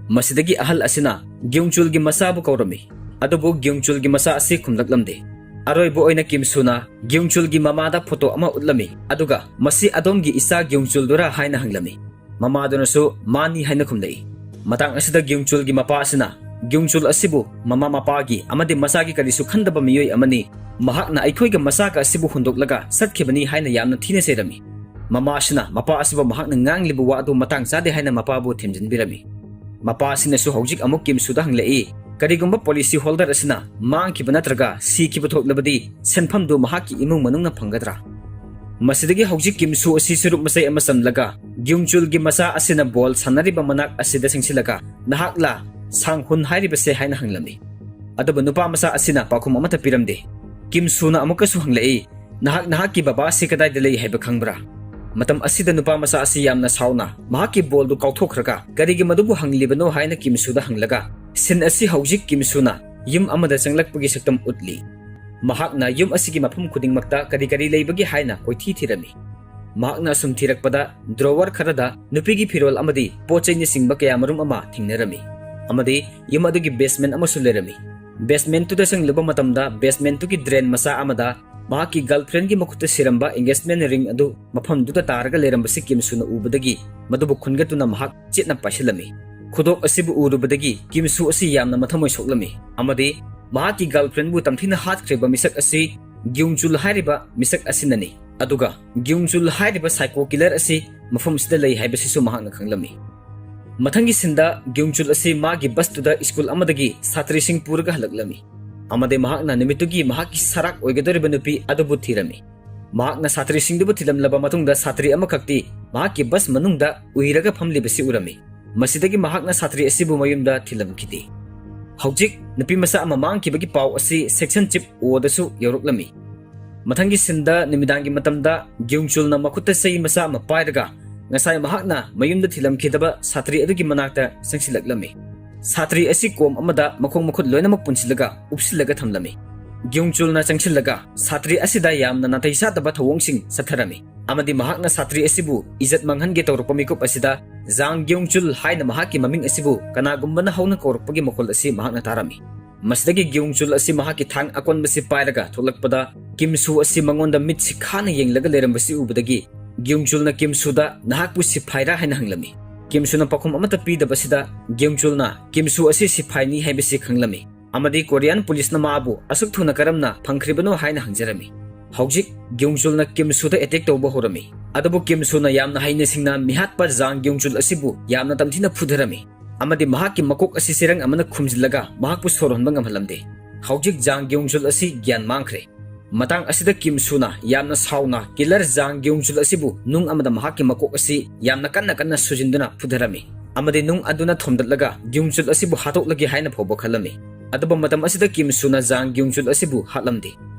ꯃꯁꯤꯗꯒꯤ ꯑꯍꯜ ꯑꯁꯤꯅ ꯒ꯭ꯌꯨꯡꯆꯨꯜꯒꯤ ꯃꯆꯥꯕꯨ ꯀꯧꯔꯝꯃꯤ, ꯑꯗꯨꯕꯨ ꯒ꯭ꯌꯨꯡꯆꯨꯜꯒꯤ ꯃꯆꯥ ꯑꯁꯤ ꯈꯨꯝꯂꯛꯂꯝꯗꯦ꯫ ꯑꯔꯣꯏꯕ ꯑꯣꯏꯅ ꯀꯤꯝꯁꯨꯅ ꯒ꯭ꯌꯨꯡꯆꯨꯜꯒꯤ ꯃꯃꯥꯗ ꯐꯣꯇꯣ ꯑꯃ ꯎꯠꯂꯝꯃꯤ, ꯑꯗꯨꯒ "ꯃꯁꯤ ꯑꯗꯣꯝꯒꯤ ꯏꯆꯥ ꯒ꯭ꯌꯨꯡꯆꯨꯜꯗꯨꯔꯥ?" ꯍꯥꯏꯅ ꯍꯪꯂꯝꯃꯤ꯫ ꯃꯃꯥꯗꯨꯅꯁꯨ "ꯃꯥꯅꯤ" ꯍꯥꯏꯅ ꯈꯨꯝꯂꯛꯏ꯫ ꯃꯇꯥꯡ ꯑꯁꯤꯗ ꯒ꯭ꯌꯨꯡꯆꯨꯜꯒꯤ ꯃꯄꯥ ꯑꯁꯤꯅ ꯒ꯭ꯌꯨꯡꯆꯨꯜ ꯑꯁꯤꯕꯨ ꯃꯃꯥ ꯃꯄꯥꯒꯤ ꯑꯃꯗꯤ ꯃꯆꯥꯒꯤ ꯀꯔꯤꯁꯨ ꯈꯟꯗꯕ ꯃꯤꯑꯣꯏ ꯑꯃꯅꯤ, ꯃꯍꯥꯛꯅ ꯑꯩꯈꯣꯏꯒ ꯃꯆꯥꯒ ꯑꯁꯤꯕꯨ ꯍꯨꯟꯗꯣꯛꯂꯒ ꯆꯠꯈꯤꯕꯅꯤ ꯍꯥꯏꯅ ꯌꯥꯝꯅ ꯊꯤꯅ ꯆꯩꯔꯝꯃꯤ꯫ ꯃꯃꯥ ꯑꯁꯤꯅ ꯃꯄꯥ ꯑꯁꯤꯕꯨ ꯃꯍꯥꯛꯅ ꯉꯥꯡꯂꯤꯕ ꯋꯥ ꯑꯗꯨ ꯃꯇꯥꯡ ꯆꯥꯗꯦ ꯍꯥꯏꯅ ꯃꯄꯥꯕꯨ ꯊꯦꯝꯖꯤꯟꯕꯤꯔꯝꯃꯤ꯫ ꯃꯄꯥ ꯑꯁꯤꯅꯁꯨ ꯍꯧꯖꯤꯛ ꯑꯃꯨꯛ ꯀꯤꯝꯁꯨꯗ ꯍꯪꯂꯛꯏ, ꯀꯔꯤꯒꯨꯝꯕ ꯄꯣꯂꯤꯁꯤ ꯍꯣꯜꯗꯔ ꯑꯁꯤꯅ ꯃꯥꯡꯈꯤꯕ ꯅꯠꯇ꯭ꯔꯒ ꯁꯤꯈꯤꯕ ꯊꯣꯛꯂꯕꯗꯤ ꯁꯦꯟꯐꯝꯗꯨ ꯃꯍꯥꯛꯀꯤ ꯏꯃꯨꯡ ꯃꯅꯨꯡꯅ ꯐꯪꯒꯗ꯭ꯔꯥ? ꯃꯁꯤꯗꯒꯤ ꯍꯧꯖꯤꯛ ꯀꯤꯝꯁꯨ ꯑꯁꯤ ꯆꯨꯔꯨꯞ ꯃꯆꯩ ꯑꯃ ꯆꯝꯂꯒ ꯒ꯭ꯌꯨꯡꯆꯨꯜꯒꯤ ꯃꯆꯥ ꯑꯁꯤꯅ ꯕꯣꯜ ꯁꯥꯟꯅꯔꯤꯕ ꯃꯅꯥꯛ ꯑꯁꯤꯗ ꯆꯪꯁꯤꯜꯂꯒ, "ꯅꯍꯥꯛꯂꯥ? ꯁꯥꯡ ꯍꯨꯟ ꯍꯥꯏꯔꯤꯕꯁꯦ ꯍꯥꯏꯅ ꯍꯪꯂꯝꯃꯤ꯫ ꯑꯗꯨꯕꯨ ꯅꯨꯄꯥ ꯃꯆꯥ ꯑꯁꯤꯅ ꯄꯥꯎꯈꯨꯝ ꯑꯃꯠꯇ ꯄꯤꯔꯝꯗꯦ꯫ ꯀꯤꯝ ꯁꯨꯅ ꯑꯃꯨꯛꯀꯁꯨ ꯍꯪꯂꯛꯏ, "ꯅꯍꯥꯛ ꯅꯍꯥꯛꯀꯤ ꯕꯕꯥ ꯑꯁꯤ ꯀꯗꯥꯏꯗ ꯂꯩ ꯍꯥꯏꯕ ꯈꯪꯕ꯭ꯔꯥ?" ꯃꯇꯝ ꯑꯁꯤꯗ ꯅꯨꯄꯥ ꯃꯆꯥ ꯑꯁꯤ ꯌꯥꯝꯅ ꯁꯥꯎꯅ ꯃꯍꯥꯛꯀꯤ ꯕꯣꯜꯗꯨ ꯀꯥꯎꯊꯣꯛꯈ꯭ꯔꯒ, "ꯀꯔꯤꯒꯤ ꯃꯗꯨꯕꯨ ꯍꯪꯂꯤꯕꯅꯣ?" ꯍꯥꯏꯅ ꯀꯤꯝ ꯁꯨꯗ ꯍꯪꯂꯒ, ꯁꯤꯟ ꯑꯁꯤ ꯍꯧꯖꯤꯛ ꯀꯤꯝ ꯁꯨꯅ ꯌꯨꯝ ꯑꯃꯗ ꯆꯪꯂꯛꯄꯒꯤ ꯁꯛꯇꯝ ꯎꯠꯂꯤ꯫ ꯃꯍꯥꯛꯅ ꯌꯨꯝ ꯑꯁꯤꯒꯤ ꯃꯐꯝ ꯈꯨꯗꯤꯡꯃꯛꯇ ꯀꯔꯤ ꯀꯔꯤ ꯂꯩꯕꯒꯦ ꯍꯥꯏꯅ ꯀꯣꯏꯊꯤ ꯊꯤꯔꯝꯃꯤ꯫ ꯃꯍꯥꯛꯅ ꯑꯁꯨꯝ ꯊꯤꯔꯛꯄꯗ drawer ꯈꯔꯗ ꯅꯨꯄꯤꯒꯤ ꯐꯤꯔꯣꯜ ꯑꯃꯗꯤ ꯄꯣꯠ ꯆꯩꯅꯆꯤꯡꯕ ꯀꯌꯥ ꯃꯔꯨꯝ ꯑꯃ ꯊꯦꯡꯅꯔꯝꯃꯤ꯫ ꯑꯃꯗꯤ ꯌꯨꯝ ꯑꯗꯨꯒꯤ basement ꯑꯃꯁꯨ ꯂꯩꯔꯝꯃꯤ꯫ Basementꯇꯨꯗ ꯆꯪꯂꯨꯕ ꯃꯇꯝꯗ basementꯇꯨꯒꯤ drain ꯃꯆꯥ ꯑꯃꯗ ꯃꯍꯥꯛꯀꯤ girlfriendꯒꯤ ꯃꯈꯨꯠꯇ ꯁꯤꯔꯝꯕ engagement ring ꯑꯗꯨ ꯃꯐꯝꯗꯨꯗ ꯇꯥꯔꯒ ꯂꯩꯔꯝꯕꯁꯤ ꯀꯤꯝ ꯁꯨꯅ ꯎꯕꯗꯒꯤ ꯃꯗꯨꯕꯨ ꯈꯨꯟꯒꯠꯇꯨꯅ ꯃꯍꯥꯛ ꯆꯦꯠꯅ ꯄꯥꯏꯁꯤꯜꯂꯝꯃꯤ꯫ ꯈꯨꯗꯣꯞ ꯑꯁꯤꯕꯨ ꯎꯔꯨꯕꯗꯒꯤ ꯀꯤꯝ ꯁꯨ ꯑꯁꯤ ꯌꯥꯝꯅ ꯃꯊꯃꯣꯏ ꯁꯣꯛꯂꯝꯃꯤ ꯑꯃꯗꯤ ꯃꯍꯥꯛꯀꯤ girlfriendꯕꯨ ꯇꯝꯊꯤꯅ ꯍꯥꯠꯈ꯭ꯔꯤꯕ ꯃꯤꯁꯛ ꯑꯁꯤ ꯒ꯭ꯌꯨꯡ ꯆꯨꯜ ꯍꯥꯏꯔꯤꯕ ꯃꯤꯁꯛ ꯑꯁꯤꯅꯅꯤ꯫ ꯑꯗꯨꯒ ꯒ꯭ꯌꯨꯡ ꯆꯨꯜ ꯍꯥꯏꯔꯤꯕ psycho killer ꯑꯁꯤ ꯃꯐꯝꯁꯤꯗ ꯂꯩ ꯍꯥꯏꯕꯁꯤꯁꯨ ꯃꯍꯥꯛꯅ ꯈꯪꯂꯝꯃꯤ꯫ ꯃꯊꯪꯒꯤ ꯁꯤꯟꯗ ꯒ꯭ꯌꯨꯡ ꯆꯨꯜ ꯑꯁꯤ ꯃꯥꯒꯤ busꯇꯨꯗ ꯁ꯭ꯀꯨꯜ ꯑꯃꯗꯒꯤ ꯁꯥꯇ꯭ꯔꯤꯁꯤꯡ ꯄꯨꯔꯒ ꯍꯜꯂꯛꯂꯝꯃꯤ ꯑꯃꯗꯤ ꯃꯍꯥꯛꯅ ꯅꯨꯃꯤꯠꯇꯨꯒꯤ ꯃꯍꯥꯛꯀꯤ ꯁꯔꯥꯛ ꯑꯣꯏꯒꯗꯧꯔꯤꯕ ꯅꯨꯄꯤ ꯑꯗꯨꯕꯨ ꯊꯤꯔꯝꯃꯤ꯫ ꯃꯍꯥꯛꯅ ꯁꯥꯇ꯭ꯔꯤꯁꯤꯡꯗꯨꯕꯨ ꯊꯤꯜꯂꯝꯂꯕ ꯃꯇꯨꯡꯗ ꯁꯥꯇ꯭ꯔꯤ ꯑꯃꯈꯛꯇꯤ ꯃꯍꯥꯛꯀꯤ bus ꯃꯅꯨꯡꯗ ꯎꯏꯔꯒ ꯐꯝꯂꯤꯕꯁꯤ ꯎꯔꯝꯃꯤ꯫ ꯃꯁꯤꯗꯒꯤ ꯃꯍꯥꯛꯅ ꯁꯥꯇ꯭ꯔꯤ ꯑꯁꯤꯕꯨ ꯃꯌꯨꯝꯗ ꯊꯤꯜꯂꯝꯈꯤꯗꯦ꯫ ꯍꯧꯖꯤꯛ ꯅꯨꯄꯤ ꯃꯆꯥ ꯑꯃ ꯃꯥꯡꯈꯤꯕꯒꯤ ꯄꯥꯎ ꯑꯁꯤ section chief ꯑꯣꯗꯁꯨ ꯌꯧꯔꯛꯂꯝꯃꯤ꯫ ꯃꯊꯪꯒꯤ ꯁꯤꯟꯗ ꯅꯨꯃꯤꯗꯥꯡꯒꯤ ꯃꯇꯝꯗ ꯒ꯭ꯌꯨꯡ ꯆꯨꯜꯅ ꯃꯈꯨꯠꯇ ꯆꯩ ꯃꯆꯥ ꯑꯃ ꯄꯥꯏꯔꯒ ꯉꯁꯥꯏ ꯃꯍꯥꯛꯅ ꯃꯌꯨꯝꯗ ꯊꯤꯜꯂꯝꯈꯤꯗꯕ ꯁꯥꯇ꯭ꯔꯤ ꯑꯗꯨꯒꯤ ꯃꯅꯥꯛꯇ ꯆꯪꯁꯤꯜꯂꯛꯂꯝꯃꯤ꯫ ꯁꯥꯇ꯭ꯔꯤ ꯑꯁꯤ ꯀꯣꯝ ꯑꯃꯗ ꯃꯈꯣꯡ ꯃꯈꯨꯠ ꯂꯣꯏꯅꯃꯛ ꯄꯨꯟꯁꯤꯜꯂꯒ ꯎꯞꯁꯤꯜꯂꯒ ꯊꯝꯂꯝꯃꯤ꯫ ꯒ꯭ꯌꯨꯡ ꯆꯨꯜꯅ ꯆꯪꯁꯤꯜꯂꯒ ꯁꯥꯇ꯭ꯔꯤ ꯑꯁꯤꯗ ꯌꯥꯝꯅ ꯅꯥꯇꯩ ꯆꯥꯗꯕ ꯊꯧꯑꯣꯡꯁꯤꯡ ꯆꯠꯊꯔꯝꯃꯤ ꯑꯃꯗꯤ ꯃꯍꯥꯛꯅ ꯁꯥꯇ꯭ꯔꯤ ꯑꯁꯤꯕꯨ ꯏꯖꯠ ꯃꯥꯡꯍꯟꯒꯦ ꯇꯧꯔꯛꯄ ꯃꯤꯀꯨꯞ ꯑꯁꯤꯗ ꯖꯥꯡ ꯒ꯭ꯌꯨꯡ ꯆꯨꯜ ꯍꯥꯏꯅ ꯃꯍꯥꯛꯀꯤ ꯃꯃꯤꯡ ꯑꯁꯤꯕꯨ ꯀꯅꯥꯒꯨꯝꯕꯅ ꯍꯧꯅ ꯀꯧꯔꯛꯄꯒꯤ ꯃꯈꯣꯜ ꯑꯁꯤ ꯃꯍꯥꯛꯅ ꯇꯥꯔꯝꯃꯤ꯫ ꯃꯁꯤꯗꯒꯤ ꯒ꯭ꯌꯨꯡ ꯆꯨꯜ ꯑꯁꯤ ꯃꯍꯥꯛꯀꯤ ꯊꯥꯡ ꯑꯀꯣꯟꯕꯁꯤ ꯄꯥꯏꯔꯒ ꯊꯣꯛꯂꯛꯄꯗ ꯀꯤꯝ ꯁꯨ ꯑꯁꯤ ꯃꯉꯣꯟꯗ ꯃꯤꯠ ꯁꯤꯈꯥꯅ ꯌꯦꯡꯂꯒ ꯂꯩꯔꯝꯕꯁꯤ ꯎꯕꯗꯒꯤ ꯒ꯭ꯌꯨꯡ ꯆꯨꯜꯅ ꯀꯤꯝ ꯁꯨꯗ, "ꯅꯍꯥꯛꯄꯨ ꯁꯤꯐꯥꯏꯔꯥ?" ꯍꯥꯏꯅ ꯍꯪꯂꯝꯃꯤ꯫ ꯀꯤꯝ ꯁꯨꯅ ꯄꯥꯎꯈꯨꯝ ꯑꯃꯠꯇ ꯄꯤꯗꯕꯁꯤꯗ ꯒ꯭ꯌꯨꯡ ꯆꯨꯜꯅ ꯀꯤꯝ ꯁꯨ ꯑꯁꯤ ꯁꯤꯐꯥꯏꯅꯤ ꯍꯥꯏꯕꯁꯤ ꯈꯪꯂꯝꯃꯤ ꯑꯃꯗꯤ Korean policeꯅ ꯃꯥꯕꯨ ꯑꯁꯨꯛ ꯊꯨꯅ ꯀꯔꯝꯅ ꯐꯪꯈ꯭ꯔꯤꯕꯅꯣ ꯍꯥꯏꯅ ꯍꯪꯖꯔꯝꯃꯤ꯫ ꯍꯧꯖꯤꯛ ꯒ꯭ꯌꯨꯡ ꯆꯨꯜꯅ ꯀꯤꯝ ꯁꯨꯗ attack ꯇꯧꯕ ꯍꯧꯔꯝꯃꯤ꯫ ꯑꯗꯨꯕꯨ ꯀꯤꯝ ꯁꯨꯅ ꯌꯥꯝꯅ ꯍꯩꯅ ꯁꯤꯡꯅ ꯃꯤꯍꯥꯠꯄ ꯖꯥꯡ ꯒ꯭ꯌꯨꯡ ꯆꯨꯜ ꯑꯁꯤꯕꯨ ꯌꯥꯝꯅ ꯇꯝꯊꯤꯅ ꯐꯨꯊꯔꯝꯃꯤ ꯑꯃꯗꯤ ꯃꯍꯥꯛꯀꯤ ꯃꯀꯣꯛ ꯑꯁꯤ ꯆꯦꯔꯪ ꯑꯃꯅ ꯈꯨꯝꯖꯤꯜꯂꯒ ꯃꯍꯥꯛꯄꯨ ꯁꯣꯔ ꯍꯣꯟꯕ ꯉꯝꯍꯜꯂꯝꯗꯦ꯫ ꯍꯧꯖꯤꯛ ꯖꯥꯡ ꯒ꯭ꯌꯨꯡ ꯆꯨꯜ ꯑꯁꯤ ꯒ꯭ꯌꯥꯟ ꯃꯥꯡꯈ꯭ꯔꯦ꯫ ꯃꯇꯥꯡ ꯑꯁꯤꯗ ꯀꯤꯝ ꯁꯨꯅ ꯌꯥꯝꯅ ꯁꯥꯎꯅ killer ꯖꯥꯡ ꯒ꯭ꯌꯨꯡ ꯆꯨꯜ ꯑꯁꯤꯕꯨ ꯅꯨꯡ ꯑꯃꯗ ꯃꯍꯥꯛꯀꯤ ꯃꯀꯣꯛ ꯑꯁꯤ ꯌꯥꯝꯅ ꯀꯟꯅ ꯀꯟꯅ ꯁꯨꯖꯤꯟꯗꯨꯅ ꯐꯨꯊꯔꯝꯃꯤ ꯑꯃꯗꯤ ꯅꯨꯡ ꯑꯗꯨꯅ ꯊꯣꯝꯗꯠꯂꯒ ꯒ꯭ꯌꯨꯡꯆꯨꯜ ꯑꯁꯤꯕꯨ ꯍꯥꯠꯇꯣꯛꯂꯒꯦ ꯍꯥꯏꯅ ꯐꯥꯎꯕ ꯈꯜꯂꯝꯃꯤ꯫ ꯑꯗꯨꯕꯨ ꯃꯇꯝ ꯑꯁꯤꯗ ꯀꯤꯝꯁꯨꯅ ꯖꯥꯡ ꯒ꯭ꯌꯨꯡꯆꯨꯜ ꯑꯁꯤꯕꯨ ꯍꯥꯠꯂꯝꯗꯦ꯫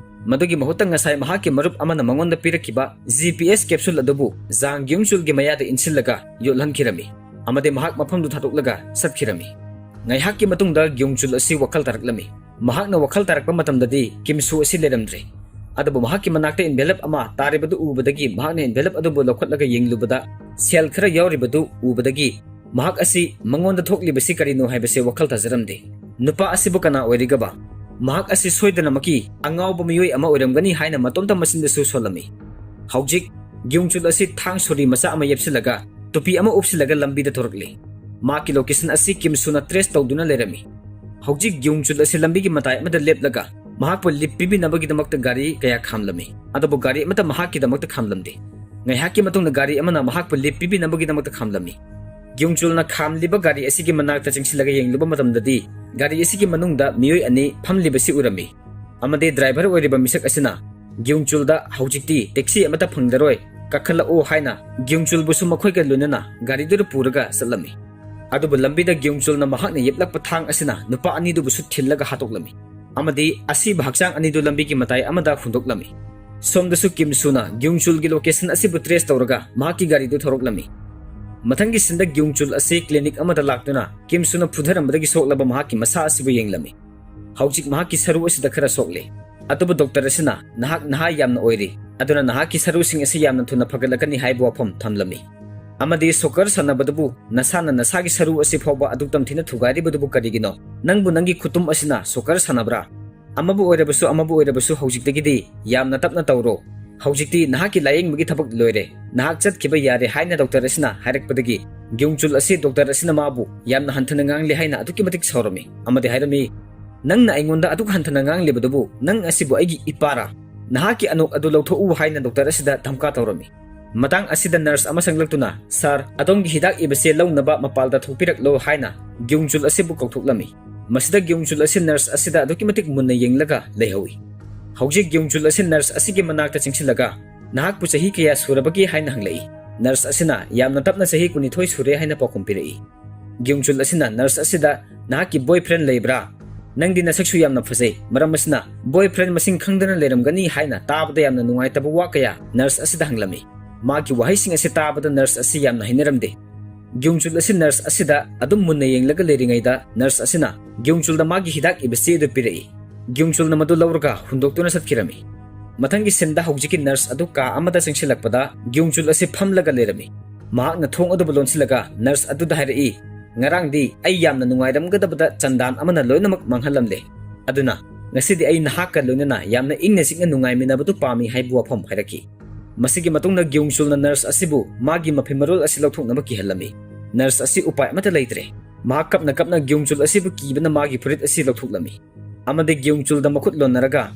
ꯃꯗꯨꯒꯤ ꯃꯍꯨꯠꯇ ꯉꯁꯥꯏ ꯃꯍꯥꯛꯀꯤ ꯃꯔꯨꯞ ꯑꯃꯅ ꯃꯉꯣꯟꯗ ꯄꯤꯔꯛꯈꯤꯕ ꯖꯤ ꯄꯤ ꯑꯦꯁ ꯀꯦꯞꯁꯨꯜ ꯑꯗꯨꯕꯨ ꯖꯥꯡ ꯒ꯭ꯌꯨꯡꯆꯨꯜꯒꯤ ꯃꯌꯥꯗ ꯏꯟꯁꯤꯜꯂꯒ ꯌꯣꯠꯍꯟꯈꯤꯔꯝꯃꯤ ꯑꯃꯗꯤ ꯃꯍꯥꯛ ꯃꯐꯝꯗꯨ ꯊꯥꯗꯣꯛꯂꯒ ꯆꯠꯈꯤꯔꯝꯃꯤ꯫ ꯉꯥꯏꯍꯥꯛꯀꯤ ꯃꯇꯨꯡꯗ ꯒ꯭ꯌꯨꯡꯆꯨꯜ ꯑꯁꯤ ꯋꯥꯈꯜ ꯇꯥꯔꯛꯂꯝꯃꯤ꯫ ꯃꯍꯥꯛꯅ ꯋꯥꯈꯜ ꯇꯥꯔꯛꯄ ꯃꯇꯝꯗꯗꯤ ꯀꯤꯝꯁꯨ ꯑꯁꯤ ꯂꯩꯔꯝꯗ꯭ꯔꯦ꯫ ꯑꯗꯨꯕꯨ ꯃꯍꯥꯛꯀꯤ ꯃꯅꯥꯛꯇ envelope ꯑꯃ ꯇꯥꯔꯤꯕꯗꯨ ꯎꯕꯗꯒꯤ ꯃꯍꯥꯛꯅ envelope ꯑꯗꯨꯕꯨ ꯂꯧꯈꯠꯂꯒ ꯌꯦꯡꯂꯨꯕꯗ ꯁꯦꯜ ꯈꯔ ꯌꯥꯎꯔꯤꯕꯗꯨ ꯎꯕꯗꯒꯤ ꯃꯍꯥꯛ ꯑꯁꯤ ꯃꯉꯣꯟꯗ ꯊꯣꯛꯂꯤꯕꯁꯤ ꯀꯔꯤꯅꯣ ꯍꯥꯏꯕꯁꯤ ꯋꯥꯈꯜ ꯇꯥꯖꯔꯝꯗꯦ꯫ ꯅꯨꯄꯥ ꯑꯁꯤꯕꯨ ꯀꯅꯥ ꯑꯣꯏꯔꯤꯒꯕ? ꯃꯍꯥꯛ ꯑꯁꯤ ꯁꯣꯏꯗꯅꯃꯛꯀꯤ ꯑꯉꯥꯎꯕ ꯃꯤꯑꯣꯏ ꯑꯃ ꯑꯣꯏꯔꯝꯒꯅꯤ ꯍꯥꯏꯅ ꯃꯇꯣꯝꯇ ꯃꯆꯤꯟꯗꯁꯨ ꯁꯣꯜꯂꯝꯃꯤ꯫ ꯍꯧꯖꯤꯛ ꯒ꯭ꯌꯨꯡꯆꯨꯜ ꯑꯁꯤ ꯊꯥꯡ ꯁꯣꯔꯤ ꯃꯆꯥ ꯑꯃ ꯌꯦꯞꯁꯤꯜꯂꯒ ꯇꯨꯄꯤ ꯑꯃ ꯎꯞꯁꯤꯜꯂꯒ ꯂꯝꯕꯤꯗ ꯊꯣꯔꯛꯂꯤ꯫ ꯃꯍꯥꯛꯀꯤ location ꯑꯁꯤ ꯀꯤꯝꯁꯨꯅ trace ꯇꯧꯗꯨꯅ ꯂꯩꯔꯝꯃꯤ꯫ ꯍꯧꯖꯤꯛ ꯒ꯭ꯌꯨꯡꯆꯨꯜ ꯑꯁꯤ ꯂꯝꯕꯤꯒꯤ ꯃꯇꯥꯏ ꯑꯃꯗ ꯂꯦꯞꯂꯒ ꯃꯍꯥꯛꯄꯨ lift ꯄꯤꯕꯤꯅꯕꯒꯤꯗꯃꯛꯇ ꯒꯥꯔꯤ ꯀꯌꯥ ꯈꯥꯝꯂꯝꯃꯤ꯫ ꯑꯗꯨꯕꯨ ꯒꯥꯔꯤ ꯑꯃꯠꯇ ꯃꯍꯥꯛꯀꯤꯗꯃꯛꯇ ꯈꯥꯝꯂꯝꯗꯦ꯫ ꯉꯥꯏꯍꯥꯛꯀꯤ ꯃꯇꯨꯡꯗ ꯒꯥꯔꯤ ꯑꯃꯅ ꯃꯍꯥꯛꯄꯨ lift ꯄꯤꯕꯤꯅꯕꯒꯤꯗꯃꯛꯇ ꯈꯥꯝꯂꯝꯃꯤ꯫ ꯒ꯭ꯌꯨꯡꯆꯨꯜꯅ ꯈꯥꯝꯂꯤꯕ ꯒꯥꯔꯤ ꯑꯁꯤꯒꯤ ꯃꯅꯥꯛꯇ ꯆꯪꯁꯤꯜꯂꯒ ꯌꯦꯡꯂꯨꯕ ꯃꯇꯝꯗꯗꯤ ꯒꯥꯔꯤ ꯑꯁꯤꯒꯤ ꯃꯅꯨꯡꯗ ꯃꯤꯑꯣꯏ ꯑꯅꯤ ꯐꯝꯂꯤꯕꯁꯤ ꯎꯔꯝꯃꯤ꯫ ꯑꯃꯗꯤ driver ꯑꯣꯏꯔꯤꯕ ꯃꯤꯁꯛ ꯑꯁꯤꯅ ꯒ꯭ꯌꯨꯡꯆꯨꯜꯗ ꯍꯧꯖꯤꯛꯇꯤ taxi ꯑꯃꯠꯇ ꯐꯪꯂꯔꯣꯏ, ꯀꯥꯈꯠꯂꯛꯑꯣ ꯍꯥꯏꯅ ꯒ꯭ꯌꯨꯡꯆꯨꯜꯕꯨꯁꯨ ꯃꯈꯣꯏꯒ ꯂꯣꯏꯅꯅ ꯒꯥꯔꯤꯗꯨꯗ ꯄꯨꯔꯒ ꯆꯠꯂꯝꯃꯤ꯫ ꯑꯗꯨꯕꯨ ꯂꯝꯕꯤꯗ ꯒ꯭ꯌꯨꯡꯆꯨꯜꯅ ꯃꯍꯥꯛꯅ ꯌꯦꯞꯂꯛꯄ ꯊꯥꯡ ꯑꯁꯤꯅ ꯅꯨꯄꯥ ꯑꯅꯤꯗꯨꯕꯨꯁꯨ ꯊꯤꯜꯂꯒ ꯍꯥꯠꯇꯣꯛꯂꯝꯃꯤ ꯑꯃꯗꯤ ꯑꯁꯤꯕ ꯍꯛꯆꯥꯡ ꯑꯅꯤꯗꯨ ꯂꯝꯕꯤꯒꯤ ꯃꯇꯥꯏ ꯑꯃꯗ ꯍꯨꯟꯗꯣꯛꯂꯝꯃꯤ꯫ ꯁꯣꯝꯗꯁꯨ ꯀꯤꯝꯁꯨꯅ ꯒ꯭ꯌꯨꯡꯆꯨꯜꯒꯤ location ꯑꯁꯤꯕꯨ trace ꯇꯧꯔꯒ ꯃꯍꯥꯛꯀꯤ ꯒꯥꯔꯤꯗꯨ ꯊꯧꯔꯛꯂꯝꯃꯤ꯫ ꯃꯊꯪꯒꯤ scene ꯗ ꯒ꯭ꯌꯨꯡꯆꯨꯜ ꯑꯁꯤ clinic ꯑꯃꯗ ꯂꯥꯛꯇꯨꯅ ꯀꯤꯝꯁꯨꯅ ꯐꯨꯊꯔꯝꯕꯗꯒꯤ ꯁꯣꯛꯂꯕ ꯃꯍꯥꯛꯀꯤ ꯃꯁꯥ ꯑꯁꯤꯕꯨ ꯌꯦꯡꯂꯝꯃꯤ꯫ ꯍꯧꯖꯤꯛ ꯃꯍꯥꯛꯀꯤ ꯁꯔꯨ ꯑꯁꯤꯗ ꯈꯔ ꯁꯣꯛꯂꯦ꯫ ꯑꯗꯨꯕꯨ doctor ꯑꯁꯤꯅ, "ꯅꯍꯥꯛ ꯅꯍꯥ ꯌꯥꯝꯅ ꯑꯣꯏꯔꯤ, ꯑꯗꯨꯅ ꯅꯍꯥꯛꯀꯤ ꯁꯔꯨꯁꯤꯡ ꯑꯁꯤ ꯌꯥꯝꯅ ꯊꯨꯅ ꯐꯒꯠꯂꯛꯀꯅꯤ" ꯍꯥꯏꯕ ꯋꯥꯐꯝ ꯊꯝꯂꯝꯃꯤ꯫ ꯑꯃꯗꯤ soccer ꯁꯥꯟꯅꯕꯗꯨꯕꯨ ꯅꯁꯥꯅ ꯅꯁꯥꯒꯤ ꯁꯔꯨ ꯑꯁꯤ ꯐꯥꯎꯕ ꯑꯗꯨꯛ ꯇꯝꯊꯤꯅ ꯊꯨꯒꯥꯏꯔꯤꯕꯗꯨꯕꯨ ꯀꯔꯤꯒꯤꯅꯣ? ꯅꯪꯕꯨ ꯅꯪꯒꯤ ꯈꯨꯇꯨꯝ ꯑꯁꯤꯅ soccer ꯁꯥꯟꯅꯕ꯭ꯔꯥ? ꯑꯃꯕꯨ ꯑꯣꯏꯔꯕꯁꯨ ꯑꯃꯕꯨ ꯑꯣꯏꯔꯕꯁꯨ ꯍꯧꯖꯤꯛꯇꯒꯤꯗꯤ ꯌꯥꯝꯅ ꯇꯞꯅ ꯇꯧꯔꯣ꯫ ꯍꯧꯖꯤꯛꯇꯤ ꯅꯍꯥꯛꯀꯤ ꯂꯥꯌꯦꯡꯕꯒꯤ ꯊꯕꯛ ꯂꯣꯏꯔꯦ꯫ ꯅꯍꯥꯛ ꯆꯠꯈꯤꯕ ꯌꯥꯔꯦ ꯍꯥꯏꯅ doctor ꯑꯁꯤꯅ ꯍꯥꯏꯔꯛꯄꯗꯒꯤ ꯒ꯭ꯌꯨꯡꯆꯨꯜ ꯑꯁꯤ doctor ꯑꯁꯤꯅ ꯃꯥꯕꯨ ꯌꯥꯝꯅ ꯍꯟꯊꯅ ꯉꯥꯡꯂꯦ ꯍꯥꯏꯅ ꯑꯗꯨꯛꯀꯤ ꯃꯇꯤꯛ ꯁꯥꯎꯔꯝꯃꯤ ꯑꯃꯗꯤ ꯍꯥꯏꯔꯝꯃꯤ, "ꯅꯪꯅ ꯑꯩꯉꯣꯟꯗ ꯑꯗꯨꯛ ꯍꯟꯊꯅ ꯉꯥꯡꯂꯤꯕꯗꯨꯕꯨ ꯅꯪ ꯑꯁꯤꯕꯨ ꯑꯩꯒꯤ ꯏꯄꯥꯔꯥ? ꯅꯍꯥꯛꯀꯤ ꯑꯅꯣꯛ ꯑꯗꯨ ꯂꯧꯊꯣꯛꯎ" ꯍꯥꯏꯅ doctor ꯑꯁꯤꯗ ꯙꯝꯀꯥ ꯇꯧꯔꯝꯃꯤ꯫ ꯃꯇꯥꯡ ꯑꯁꯤꯗ nurse ꯑꯃ ꯆꯪꯂꯛꯇꯨꯅ, "Sir, ꯑꯗꯣꯝꯒꯤ ꯍꯤꯗꯥꯛ ꯏꯕꯁꯦ ꯂꯧꯅꯕ ꯃꯄꯥꯜꯗ ꯊꯣꯛꯄꯤꯔꯛꯂꯣ" ꯍꯥꯏꯅ ꯒ꯭ꯌꯨꯡꯆꯨꯜ ꯑꯁꯤꯕꯨ ꯀꯧꯊꯣꯛꯂꯝꯃꯤ꯫ ꯃꯁꯤꯗ ꯒ꯭ꯌꯨꯡꯆꯨꯜ ꯑꯁꯤ nurse ꯑꯁꯤꯗ ꯑꯗꯨꯛꯀꯤ ꯃꯇꯤꯛ ꯃꯨꯟꯅ ꯌꯦꯡꯂꯒ ꯂꯩꯍꯧꯏ꯫ ꯍꯧꯖꯤꯛ ꯒ꯭ꯌꯨꯡꯆꯨꯜ ꯑꯁꯤ nurse ꯑꯁꯤꯒꯤ ꯃꯅꯥꯛꯇ ꯆꯪꯁꯤꯜꯂꯒ, "ꯅꯍꯥꯛꯄꯨ ꯆꯍꯤ ꯀꯌꯥ ꯁꯨꯔꯕꯒꯦ?" ꯍꯥꯏꯅ ꯍꯪꯂꯛꯏ꯫ Nurse ꯑꯁꯤꯅ ꯌꯥꯝꯅ ꯇꯞꯅ ꯆꯍꯤ ꯀꯨꯟꯅꯤꯊꯣꯏ ꯁꯨꯔꯦ ꯍꯥꯏꯅ ꯄꯥꯎꯈꯨꯝ ꯄꯤꯔꯛꯏ꯫ ꯒ꯭ꯌꯨꯡꯆꯨꯜ ꯑꯁꯤꯅ nurse ꯑꯁꯤꯗ, "ꯅꯍꯥꯛꯀꯤ boyfriend ꯂꯩꯕ꯭ꯔꯥ? ꯅꯪꯗꯤ ꯅꯁꯛꯁꯨ ꯌꯥꯝꯅ ꯐꯖꯩ꯫ ꯃꯔꯝ ꯑꯁꯤꯅ boyfriend ꯃꯁꯤꯡ ꯈꯪꯗꯅ ꯂꯩꯔꯝꯒꯅꯤ" ꯍꯥꯏꯅ ꯇꯥꯕꯗ ꯌꯥꯝꯅ ꯅꯨꯡꯉꯥꯏꯇꯕ ꯋꯥ ꯀꯌꯥ nurse ꯑꯁꯤꯗ ꯍꯪꯂꯝꯃꯤ꯫ ꯃꯥꯒꯤ ꯋꯥꯍꯩꯁꯤꯡ ꯑꯁꯤ ꯇꯥꯕꯗ nurse ꯑꯁꯤ ꯌꯥꯝꯅ ꯍꯩꯅꯔꯝꯗꯦ꯫ ꯒ꯭ꯌꯨꯡꯆꯨꯜ ꯑꯁꯤ nurse ꯑꯁꯤꯗ ꯑꯗꯨꯝ ꯃꯨꯟꯅ ꯌꯦꯡꯂꯒ ꯂꯩꯔꯤꯉꯩꯗ nurse ꯑꯁꯤꯅ ꯒ꯭ꯌꯨꯡꯆꯨꯜꯗ ꯃꯥꯒꯤ ꯍꯤꯗꯥꯛ ꯏꯕ ꯆꯦ ꯑꯗꯨ ꯄꯤꯔꯛꯏ꯫ ꯒ꯭ꯌꯨꯡꯆꯨꯜꯅ ꯃꯗꯨ ꯂꯧꯔꯒ ꯍꯨꯟꯗꯣꯛꯇꯨꯅ ꯆꯠꯈꯤꯔꯝꯃꯤ꯫ ꯃꯊꯪꯒꯤ sceneꯗ ꯍꯧꯖꯤꯛꯀꯤ nurse ꯑꯗꯨ ꯀꯥ ꯑꯃꯗ ꯆꯪꯁꯤꯜꯂꯛꯄꯗ ꯒ꯭ꯌꯨꯡꯆꯨꯜ ꯑꯁꯤ ꯐꯝꯂꯒ ꯂꯩꯔꯝꯃꯤ꯫ ꯃꯍꯥꯛꯅ ꯊꯣꯡ ꯑꯗꯨꯕꯨ ꯂꯣꯟꯁꯤꯜꯂꯒ nurse ꯑꯗꯨꯗ ꯍꯥꯏꯔꯛꯏ, "ꯉꯔꯥꯡꯗꯤ ꯑꯩ ꯌꯥꯝꯅ ꯅꯨꯡꯉꯥꯏꯔꯝꯒꯗꯕꯗ ꯆꯟꯗꯥꯟ ꯑꯃꯅ ꯂꯣꯏꯅꯃꯛ ꯃꯥꯡꯍꯜꯂꯝꯂꯦ꯫ ꯑꯗꯨꯅ ꯉꯁꯤꯗꯤ ꯑꯩ ꯅꯍꯥꯛꯀ ꯂꯣꯏꯅꯅ ꯌꯥꯝꯅ ꯏꯪꯅ ꯆꯤꯛꯅ ꯅꯨꯡꯉꯥꯏꯃꯤꯟꯅꯕꯗꯨ ꯄꯥꯝꯃꯤ" ꯍꯥꯏꯕ ꯋꯥꯐꯝ ꯍꯥꯏꯔꯛꯈꯤ꯫ ꯃꯁꯤꯒꯤ ꯃꯇꯨꯡꯗ ꯒ꯭ꯌꯨꯡꯆꯨꯜꯅ nurse ꯑꯁꯤꯕꯨ ꯃꯥꯒꯤ ꯃꯐꯤ ꯃꯔꯣꯜ ꯑꯁꯤ ꯂꯧꯊꯣꯛꯅꯕ ꯀꯤꯍꯜꯂꯝꯃꯤ꯫ Nurse ꯑꯁꯤ ꯎꯄꯥꯏ ꯑꯃꯠꯇ ꯂꯩꯇ꯭ꯔꯦ꯫ ꯃꯍꯥꯛ ꯀꯞꯅ ꯀꯞꯅ ꯒ꯭ꯌꯨꯡꯆꯨꯜ ꯑꯁꯤꯕꯨ ꯀꯤꯕꯅ ꯃꯥꯒꯤ ꯐꯨꯔꯤꯠ ꯑꯁꯤ ꯂꯧꯊꯣꯛꯂꯝꯃꯤ ꯑꯃꯗꯤ ꯒ꯭ꯌꯨꯡꯆꯨꯜꯗ ꯃꯈꯨꯠ ꯂꯣꯟꯅꯔꯒ,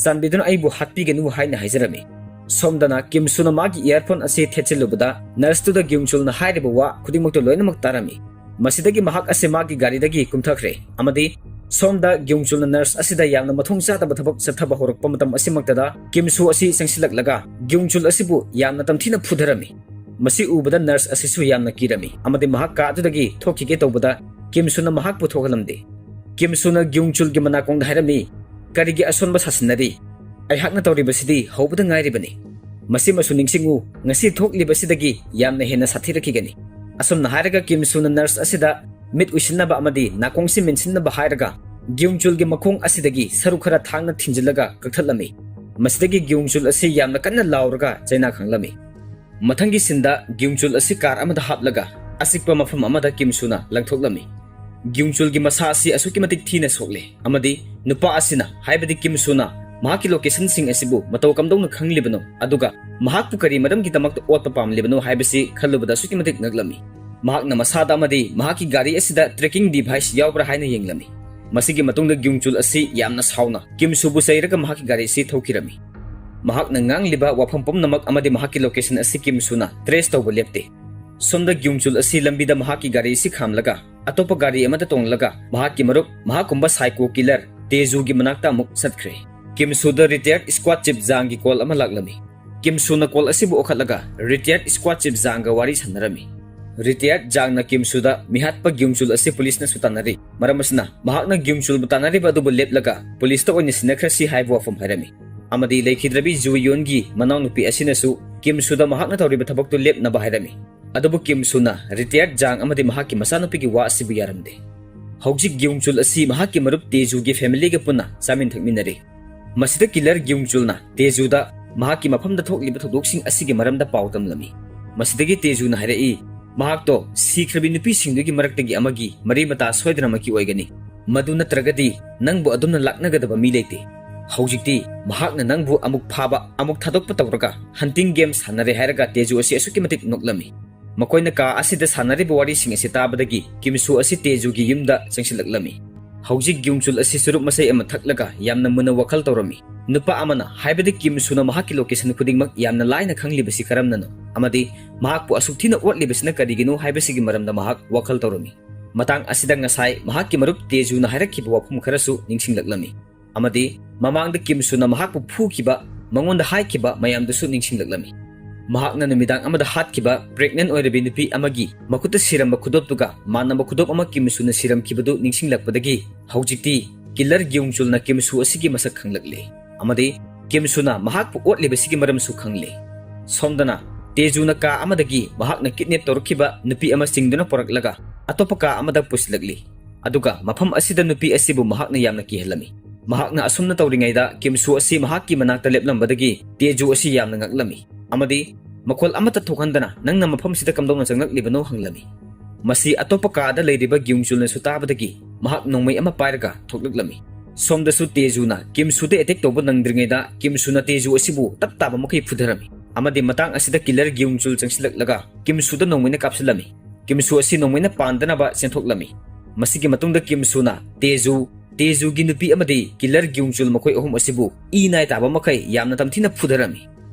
"ꯆꯥꯟꯕꯤꯗꯨꯅ ꯑꯩꯕꯨ ꯍꯥꯠꯄꯤꯒꯅꯨ" ꯍꯥꯏꯅ ꯍꯥꯏꯖꯔꯝꯃꯤ꯫ ꯁꯣꯝꯗꯅ ꯀꯤꯝꯁꯨꯅ ꯃꯥꯒꯤ earphone ꯑꯁꯤ ꯊꯦꯠꯆꯤꯜꯂꯨꯕꯗ nurseꯇꯨꯗ ꯒ꯭ꯌꯨꯡꯆꯨꯜꯅ ꯍꯥꯏꯔꯤꯕ ꯋꯥ ꯈꯨꯗꯤꯡꯃꯛꯇꯨ ꯂꯣꯏꯅꯃꯛ ꯇꯥꯔꯝꯃꯤ꯫ ꯃꯁꯤꯗꯒꯤ ꯃꯍꯥꯛ ꯑꯁꯤ ꯃꯥꯒꯤ ꯒꯥꯔꯤꯗꯒꯤ ꯀꯨꯝꯊꯈ꯭ꯔꯦ ꯑꯃꯗꯤ ꯁꯣꯝꯗ ꯒ꯭ꯌꯨꯡꯆꯨꯜꯅ nurse ꯑꯁꯤꯗ ꯌꯥꯝꯅ ꯃꯊꯣꯡ ꯆꯥꯗꯕ ꯊꯕꯛ ꯆꯠꯊꯕ ꯍꯧꯔꯛꯄ ꯃꯇꯝ ꯑꯁꯤꯃꯛꯇꯗ ꯀꯤꯝꯁꯨ ꯑꯁꯤ ꯆꯪꯁꯤꯜꯂꯛꯂꯒ ꯒ꯭ꯌꯨꯡꯆꯨꯜ ꯑꯁꯤꯕꯨ ꯌꯥꯝꯅ ꯇꯝꯊꯤꯅ ꯐꯨꯊꯔꯝꯃꯤ꯫ ꯃꯁꯤ ꯎꯕꯗ nurse ꯑꯁꯤꯁꯨ ꯌꯥꯝꯅ ꯀꯤꯔꯝꯃꯤ ꯑꯃꯗꯤ ꯃꯍꯥꯛ ꯀꯥ ꯑꯗꯨꯗꯒꯤ ꯊꯣꯛꯈꯤꯒꯦ ꯇꯧꯕꯗ ꯀꯤꯝꯁꯨꯅ ꯃꯍꯥꯛꯄꯨ ꯊꯣꯛꯍꯜꯂꯝꯗꯦ꯫ ꯀꯤꯝꯁꯨꯅ ꯒ꯭ꯌꯨꯡꯆꯨꯜꯒꯤ ꯃꯅꯥꯀꯣꯡꯗ ꯍꯥꯏꯔꯝꯃꯤ, "ꯀꯔꯤꯒꯤ ꯑꯁꯣꯟꯕ ꯁꯥꯁꯤꯟꯅꯔꯤ? ꯑꯩꯍꯥꯛꯅ ꯇꯧꯔꯤꯕꯁꯤꯗꯤ ꯍꯧꯕꯗ ꯉꯥꯏꯔꯤꯕꯅꯤ꯫ ꯃꯁꯤꯃꯁꯨ ꯅꯤꯡꯁꯤꯡꯉꯨ, ꯉꯁꯤ ꯊꯣꯛꯂꯤꯕꯁꯤꯗꯒꯤ ꯌꯥꯝꯅ ꯍꯦꯟꯅ ꯁꯥꯊꯤꯔꯛꯈꯤꯒꯅꯤ"꯫ ꯑꯁꯨꯝꯅ ꯍꯥꯏꯔꯒ ꯀꯤꯝꯁꯨꯅ nurse ꯑꯁꯤꯗ ꯃꯤꯠ ꯎꯏꯁꯤꯟꯅꯕ ꯑꯃꯗꯤ ꯅꯥꯀꯣꯡꯁꯤ ꯃꯦꯟꯁꯤꯟꯅꯕ ꯍꯥꯏꯔꯒ ꯒ꯭ꯌꯨꯡꯆꯨꯜꯒꯤ ꯃꯈꯣꯡ ꯑꯁꯤꯗꯒꯤ ꯁꯔꯨ ꯈꯔ ꯊꯥꯡꯅ ꯊꯤꯟꯖꯤꯜꯂꯒ ꯀꯛꯊꯠꯂꯝꯃꯤ꯫ ꯃꯁꯤꯗꯒꯤ ꯒ꯭ꯌꯨꯡꯆꯨꯜ ꯑꯁꯤ ꯌꯥꯝꯅ ꯀꯟꯅ ꯂꯥꯎꯔꯒ ꯆꯩꯅꯥ ꯈꯥꯡꯂꯝꯃꯤ꯫ ꯃꯊꯪꯒꯤ sceneꯗ ꯒ꯭ꯌꯨꯡꯆꯨꯜ ꯑꯁꯤ car ꯑꯃꯗ ꯍꯥꯞꯂꯒ ꯑꯆꯤꯛꯄ ꯃꯐꯝ ꯑꯃꯗ ꯀꯤꯝꯁꯨꯅ ꯂꯪꯊꯣꯛꯂꯝꯃꯤ꯫ ꯒ꯭ꯌꯨꯡꯆꯨꯜꯒꯤ ꯃꯁꯥ ꯑꯁꯤ ꯑꯁꯨꯛꯀꯤ ꯃꯇꯤꯛ ꯊꯤꯅ ꯁꯣꯛꯂꯦ ꯑꯃꯗꯤ ꯅꯨꯄꯥ ꯑꯁꯤꯅ, ꯍꯥꯏꯕꯗꯤ ꯀꯤꯝꯁꯨꯅ, ꯃꯍꯥꯛꯀꯤ locationꯁꯤꯡ ꯑꯁꯤꯕꯨ ꯃꯇꯧ ꯀꯝꯗꯧꯅ ꯈꯪꯂꯤꯕꯅꯣ ꯑꯗꯨꯒ ꯃꯍꯥꯛꯄꯨ ꯀꯔꯤ ꯃꯔꯝꯒꯤꯗꯃꯛꯇ ꯑꯣꯠꯄ ꯄꯥꯝꯂꯤꯕꯅꯣ ꯍꯥꯏꯕꯁꯤ ꯈꯜꯂꯨꯕꯗ ꯑꯁꯨꯛꯀꯤ ꯃꯇꯤꯛ ꯉꯛꯂꯝꯃꯤ꯫ ꯃꯍꯥꯛꯅ ꯃꯁꯥꯗ ꯑꯃꯗꯤ ꯃꯍꯥꯛꯀꯤ ꯒꯥꯔꯤ ꯑꯁꯤꯗ tracking device ꯌꯥꯎꯕ꯭ꯔꯥ ꯍꯥꯏꯅ ꯌꯦꯡꯂꯝꯃꯤ꯫ ꯃꯁꯤꯒꯤ ꯃꯇꯨꯡꯗ ꯒ꯭ꯌꯨꯡꯆꯨꯜ ꯑꯁꯤ ꯌꯥꯝꯅ ꯁꯥꯎꯅ ꯀꯤꯝꯁꯨꯕꯨ ꯆꯩꯔꯒ ꯃꯍꯥꯛꯀꯤ ꯒꯥꯔꯤ ꯑꯁꯤ ꯊꯧꯈꯤꯔꯝꯃꯤ꯫ ꯃꯍꯥꯛꯅ ꯉꯥꯡꯂꯤꯕ ꯋꯥꯐꯝ ꯄꯨꯝꯅꯃꯛ ꯑꯃꯗꯤ ꯃꯍꯥꯛꯀꯤ location ꯑꯁꯤ ꯀꯤꯝꯁꯨꯅ trace ꯇꯧꯕ ꯂꯦꯞꯇꯦ꯫ ꯁꯣꯝꯗ ꯒ꯭ꯌꯨꯡꯆꯨꯜ ꯑꯁꯤ ꯂꯝꯕꯤꯗ ꯃꯍꯥꯛꯀꯤ ꯒꯥꯔꯤ ꯑꯁꯤ ꯈꯥꯝꯂꯒ ꯑꯇꯣꯞꯄ ꯒꯥꯔꯤ ꯑꯃꯗ ꯇꯣꯡꯂꯒ ꯃꯍꯥꯛꯀꯤ ꯃꯔꯨꯞ, ꯃꯍꯥꯛꯀꯨꯝꯕ psycho killer ꯇꯦꯖꯨꯒꯤ ꯃꯅꯥꯛꯇ ꯑꯃꯨꯛ ꯆꯠꯈ꯭ꯔꯦ꯫ ꯀꯤꯝꯁꯨꯗ retired squad chief ꯖꯥꯡꯒꯤ call ꯑꯃ ꯂꯥꯛꯂꯝꯃꯤ꯫ ꯀꯤꯝꯁꯨꯅ ꯀꯣꯜ ꯑꯁꯤꯕꯨ ꯑꯣꯈꯠꯂꯒ ꯔꯤꯇꯥꯌꯔ ꯁ꯭ꯀ꯭ꯋꯥꯗ ꯆꯤꯐ ꯖꯥꯡꯒ ꯋꯥꯔꯤ ꯁꯥꯟꯅꯔꯝꯃꯤ꯫ ꯔꯤꯇꯥꯌꯔ ꯖꯥꯡꯅ ꯀꯤꯝꯁꯨꯗ ꯃꯤꯍꯥꯠꯄ ꯒ꯭ꯌꯨꯡꯆꯨꯜ ꯑꯁꯤ ꯄꯨꯂꯤꯁꯅꯁꯨ ꯇꯥꯟꯅꯔꯤ, ꯃꯔꯝ ꯑꯁꯤꯅ ꯃꯍꯥꯛꯅ ꯒ꯭ꯌꯨꯡꯆꯨꯜꯕꯨ ꯇꯥꯟꯅꯔꯤꯕ ꯑꯗꯨꯕꯨ ꯂꯦꯞꯂꯒ ꯄꯨꯂꯤꯁꯇ ꯑꯣꯏꯅ ꯁꯤꯟꯅꯈ꯭ꯔꯁꯤ ꯍꯥꯏꯕ ꯋꯥꯐꯝ ꯍꯥꯏꯔꯝꯃꯤ꯫ ꯑꯃꯗꯤ ꯂꯩꯈꯤꯗ꯭ꯔꯕꯤ ꯖꯨ ꯌꯣꯟꯒꯤ ꯃꯅꯥꯎꯅꯨꯄꯤ ꯑꯁꯤꯅꯁꯨ ꯀꯤꯝꯁꯨꯗ ꯃꯍꯥꯛꯅ ꯇꯧꯔꯤꯕ ꯊꯕꯛꯇꯨ ꯂꯦꯞꯅꯕ ꯍꯥꯏꯔꯝꯃꯤ꯫ ꯑꯗꯨꯕꯨ ꯀꯤꯝꯁꯨꯅ ꯔꯤꯇꯥꯌꯔ ꯖꯥꯡ ꯑꯃꯗꯤ ꯃꯍꯥꯛꯀꯤ ꯃꯆꯥꯅꯨꯄꯤꯒꯤ ꯋꯥ ꯑꯁꯤꯕꯨ ꯌꯥꯔꯝꯗꯦ꯫ ꯍꯧꯖꯤꯛ ꯒ꯭ꯌꯨꯡꯆꯨꯜ ꯑꯁꯤ ꯃꯍꯥꯛꯀꯤ ꯃꯔꯨꯞ ꯇꯦꯖꯨꯒꯤ ꯐꯦꯃꯤꯂꯤꯒ ꯄꯨꯟꯅ ꯆꯥꯃꯤꯟ ꯊꯛꯃꯤꯟꯅꯔꯤ꯫ ꯃꯁꯤꯗ ꯀꯤꯂꯔ ꯒ꯭ꯌꯨꯡꯆꯨꯜꯅ ꯇꯦꯖꯨꯗ ꯃꯍꯥꯛꯀꯤ ꯃꯐꯝꯗ ꯊꯣꯛꯂꯤꯕ ꯊꯧꯗꯣꯛꯁꯤꯡ ꯑꯁꯤꯒꯤ ꯃꯔꯝꯗ ꯄꯥꯎ ꯇꯝꯂꯝꯃꯤ꯫ ꯃꯁꯤꯗꯒꯤ ꯇꯦꯖꯨꯅ ꯍꯥꯏꯔꯛꯏ, ꯃꯍꯥꯛꯇꯣ ꯁꯤꯈ꯭ꯔꯕꯤ ꯅꯨꯄꯤꯁꯤꯡꯗꯨꯒꯤ ꯃꯔꯛꯇꯒꯤ ꯑꯃꯒꯤ ꯃꯔꯤ ꯃꯇꯥ ꯁꯣꯏꯗꯅꯃꯛꯀꯤ ꯑꯣꯏꯒꯅꯤ꯫ ꯃꯗꯨ ꯅꯠꯇ꯭ꯔꯒꯗꯤ ꯅꯪꯕꯨ ꯑꯗꯨꯝꯅ ꯂꯥꯛꯅꯒꯗꯕ ꯃꯤ ꯂꯩꯇꯦ꯫ ꯍꯧꯖꯤꯛꯇꯤ ꯃꯍꯥꯛꯅ ꯅꯪꯕꯨ ꯑꯃꯨꯛ ꯐꯥꯕ, ꯑꯃꯨꯛ ꯊꯥꯗꯣꯛꯄ ꯇꯧꯔꯒ ꯍꯟꯇꯤꯡ ꯒꯦꯝ ꯁꯥꯟꯅꯔꯦ ꯍꯥꯏꯔꯒ ꯇꯦꯖꯨ ꯑꯁꯤ ꯑꯁꯨꯛꯀꯤ ꯃꯇꯤꯛ ꯅꯣꯛꯂꯝꯃꯤ꯫ ꯃꯈꯣꯏꯅ ꯀꯥ ꯑꯁꯤꯗ ꯁꯥꯟꯅꯔꯤꯕ ꯋꯥꯔꯤꯁꯤꯡ ꯑꯁꯤ ꯇꯥꯕꯗꯒꯤ ꯀꯤꯝꯁꯨ ꯑꯁꯤ ꯇꯦꯖꯨꯒꯤ ꯌꯨꯝꯗ ꯆꯪꯁꯤꯜꯂꯛꯂꯝꯃꯤ꯫ ꯍꯧꯖꯤꯛ ꯒ꯭ꯌꯨꯡꯆꯨꯜ ꯑꯁꯤ ꯆꯨꯔꯨꯞ ꯃꯁꯩ ꯑꯃ ꯊꯛꯂꯒ ꯌꯥꯝꯅ ꯃꯨꯟꯅ ꯋꯥꯈꯜ ꯇꯧꯔꯝꯃꯤ꯫ ꯅꯨꯄꯥ ꯑꯃꯅ ꯍꯥꯏꯕꯗꯤ ꯀꯤꯝꯁꯨꯅ ꯃꯍꯥꯛꯀꯤ ꯂꯣꯀꯦꯁꯟ ꯈꯨꯗꯤꯡꯃꯛ ꯌꯥꯝꯅ ꯂꯥꯏꯅ ꯈꯪꯂꯤꯕꯁꯤ ꯀꯔꯝꯅꯅꯣ ꯑꯃꯗꯤ ꯃꯍꯥꯛꯄꯨ ꯑꯁꯨꯛ ꯊꯤꯅ ꯑꯣꯠꯂꯤꯕꯁꯤꯅ ꯀꯔꯤꯒꯤꯅꯣ ꯍꯥꯏꯕꯁꯤꯒꯤ ꯃꯔꯝꯗ ꯃꯍꯥꯛ ꯋꯥꯈꯜ ꯇꯧꯔꯝꯃꯤ꯫ ꯃꯇꯥꯡ ꯑꯁꯤꯗ ꯉꯁꯥꯏ ꯃꯍꯥꯛꯀꯤ ꯃꯔꯨꯞ ꯇꯦꯖꯨꯅ ꯍꯥꯏꯔꯛꯈꯤꯕ ꯋꯥꯐꯝ ꯈꯔꯁꯨ ꯅꯤꯡꯁꯤꯡꯂꯛꯂꯝꯃꯤ꯫ ꯑꯃꯗꯤ ꯃꯃꯥꯡꯗ ꯀꯤꯝꯁꯨꯅ ꯃꯍꯥꯛꯄꯨ ꯐꯨꯈꯤꯕ, ꯃꯉꯣꯟꯗ ꯍꯥꯏꯈꯤꯕ ꯃꯌꯥꯝꯗꯨꯁꯨ ꯅꯤꯡꯁꯤꯡꯂꯛꯂꯝꯃꯤ꯫ ꯃꯍꯥꯛꯅ ꯅꯨꯃꯤꯗꯥꯡ ꯑꯃꯗ ꯍꯥꯠꯈꯤꯕ ꯄ꯭ꯔꯦꯒꯅꯦꯟ ꯑꯣꯏꯔꯕꯤ ꯅꯨꯄꯤ ꯑꯃꯒꯤ ꯃꯈꯨꯠꯇ ꯁꯤꯔꯝꯕ ꯈꯨꯗꯣꯞꯇꯨꯒ ꯃꯥꯟꯅꯕ ꯈꯨꯗꯣꯞ ꯑꯃ ꯀꯤꯝꯁꯨꯅ ꯁꯤꯔꯝꯈꯤꯕꯗꯨ ꯅꯤꯡꯁꯤꯡꯂꯛꯄꯗꯒꯤ ꯍꯧꯖꯤꯛꯇꯤ ꯀꯤꯂꯔ ꯒ꯭ꯌꯨꯡꯆꯨꯜꯅ ꯀꯤꯝꯁꯨ ꯑꯁꯤꯒꯤ ꯃꯁꯛ ꯈꯪꯂꯛꯂꯦ꯫ ꯑꯃꯗꯤ ꯀꯤꯝꯁꯨꯅ ꯃꯍꯥꯛꯄꯨ ꯑꯣꯠꯂꯤꯕꯁꯤꯒꯤ ꯃꯔꯝꯁꯨ ꯈꯪꯂꯦ꯫ ꯁꯣꯝꯗꯅ ꯇꯦꯖꯨꯅ ꯀꯥ ꯑꯃꯗꯒꯤ ꯃꯍꯥꯛꯅ ꯀꯤꯗꯅꯦꯞ ꯇꯧꯔꯛꯈꯤꯕ ꯅꯨꯄꯤ ꯑꯃ ꯆꯤꯡꯗꯨꯅ ꯄꯨꯔꯛꯂꯒ ꯑꯇꯣꯞꯄ ꯀꯥ ꯑꯃꯗ ꯄꯨꯁꯤꯜꯂꯛꯂꯤ꯫ ꯑꯗꯨꯒ ꯃꯐꯝ ꯑꯁꯤꯗ ꯅꯨꯄꯤ ꯑꯁꯤꯕꯨ ꯃꯍꯥꯛꯅ ꯌꯥꯝꯅ ꯀꯤꯍꯜꯂꯝꯃꯤ꯫ ꯃꯍꯥꯛꯅ ꯑꯁꯨꯝꯅ ꯇꯧꯔꯤꯉꯩꯗ ꯀꯤꯝꯁꯨ ꯑꯁꯤ ꯃꯍꯥꯛꯀꯤ ꯃꯅꯥꯛꯇ ꯂꯦꯞꯂꯝꯕꯗꯒꯤ ꯇꯦꯖꯨ ꯑꯁꯤ ꯌꯥꯝꯅ ꯉꯛꯂꯝꯃꯤ ꯑꯃꯗꯤ ꯃꯈꯣꯜ ꯑꯃꯠꯇ ꯊꯣꯛꯍꯟꯗꯅ, "ꯅꯪꯅ ꯃꯐꯝꯁꯤꯗ ꯀꯝꯗꯧꯅ ꯆꯪꯂꯛꯂꯤꯕꯅꯣ?" ꯍꯪꯂꯝꯃꯤ꯫ ꯃꯁꯤ ꯑꯇꯣꯞꯄ ꯀꯥꯗ ꯂꯩꯔꯤꯕ ꯒ꯭ꯌꯨꯡꯆꯨꯜꯅꯁꯨ ꯇꯥꯕꯗꯒꯤ ꯃꯍꯥꯛ ꯅꯣꯡꯃꯩ ꯑꯃ ꯄꯥꯏꯔꯒ ꯊꯣꯛꯂꯛꯂꯝꯃꯤ꯫ ꯁꯣꯝꯗꯁꯨ ꯇꯦꯖꯨꯅ ꯀꯤꯝꯁꯨꯗ ꯑꯦꯇꯦꯛ ꯇꯧꯕ ꯅꯪꯗ꯭ꯔꯤꯉꯩꯗ ꯀꯤꯝꯁꯨꯅ ꯇꯦꯖꯨ ꯑꯁꯤꯕꯨ ꯇꯞ ꯇꯥꯕ ꯃꯈꯩ ꯐꯨꯊꯔꯝꯃꯤ ꯑꯃꯗꯤ ꯃꯇꯥꯡ ꯑꯁꯤꯗ ꯀꯤꯂꯔ ꯒ꯭ꯌꯨꯡꯆꯨꯜ ꯆꯪꯁꯤꯜꯂꯛꯂꯒ ꯀꯤꯝꯁꯨꯗ ꯅꯣꯡꯃꯩꯅ ꯀꯥꯞꯁꯤꯜꯂꯝꯃꯤ꯫ ꯀꯤꯝꯁꯨ ꯑꯁꯤ ꯅꯣꯡꯃꯩꯅ ꯄꯥꯟꯗꯅꯕ ꯆꯦꯟꯊꯣꯛꯂꯝꯃꯤ꯫ ꯃꯁꯤꯒꯤ ꯃꯇꯨꯡꯗ ꯀꯤꯝꯁꯨꯅ ꯇꯦꯖꯨ, ꯇꯦꯖꯨꯒꯤ ꯅꯨꯄꯤ ꯑꯃꯗꯤ ꯀꯤꯂꯔ ꯒ꯭ꯌꯨꯡꯆꯨꯜ ꯃꯈꯣꯏ ꯑꯍꯨꯝ ꯑꯁꯤꯕꯨ ꯏ ꯅꯥꯏ ꯇꯥꯕ ꯃꯈꯩ ꯌꯥꯝꯅ ꯇꯝꯊꯤꯅ ꯐꯨꯊꯔꯝꯃꯤ꯫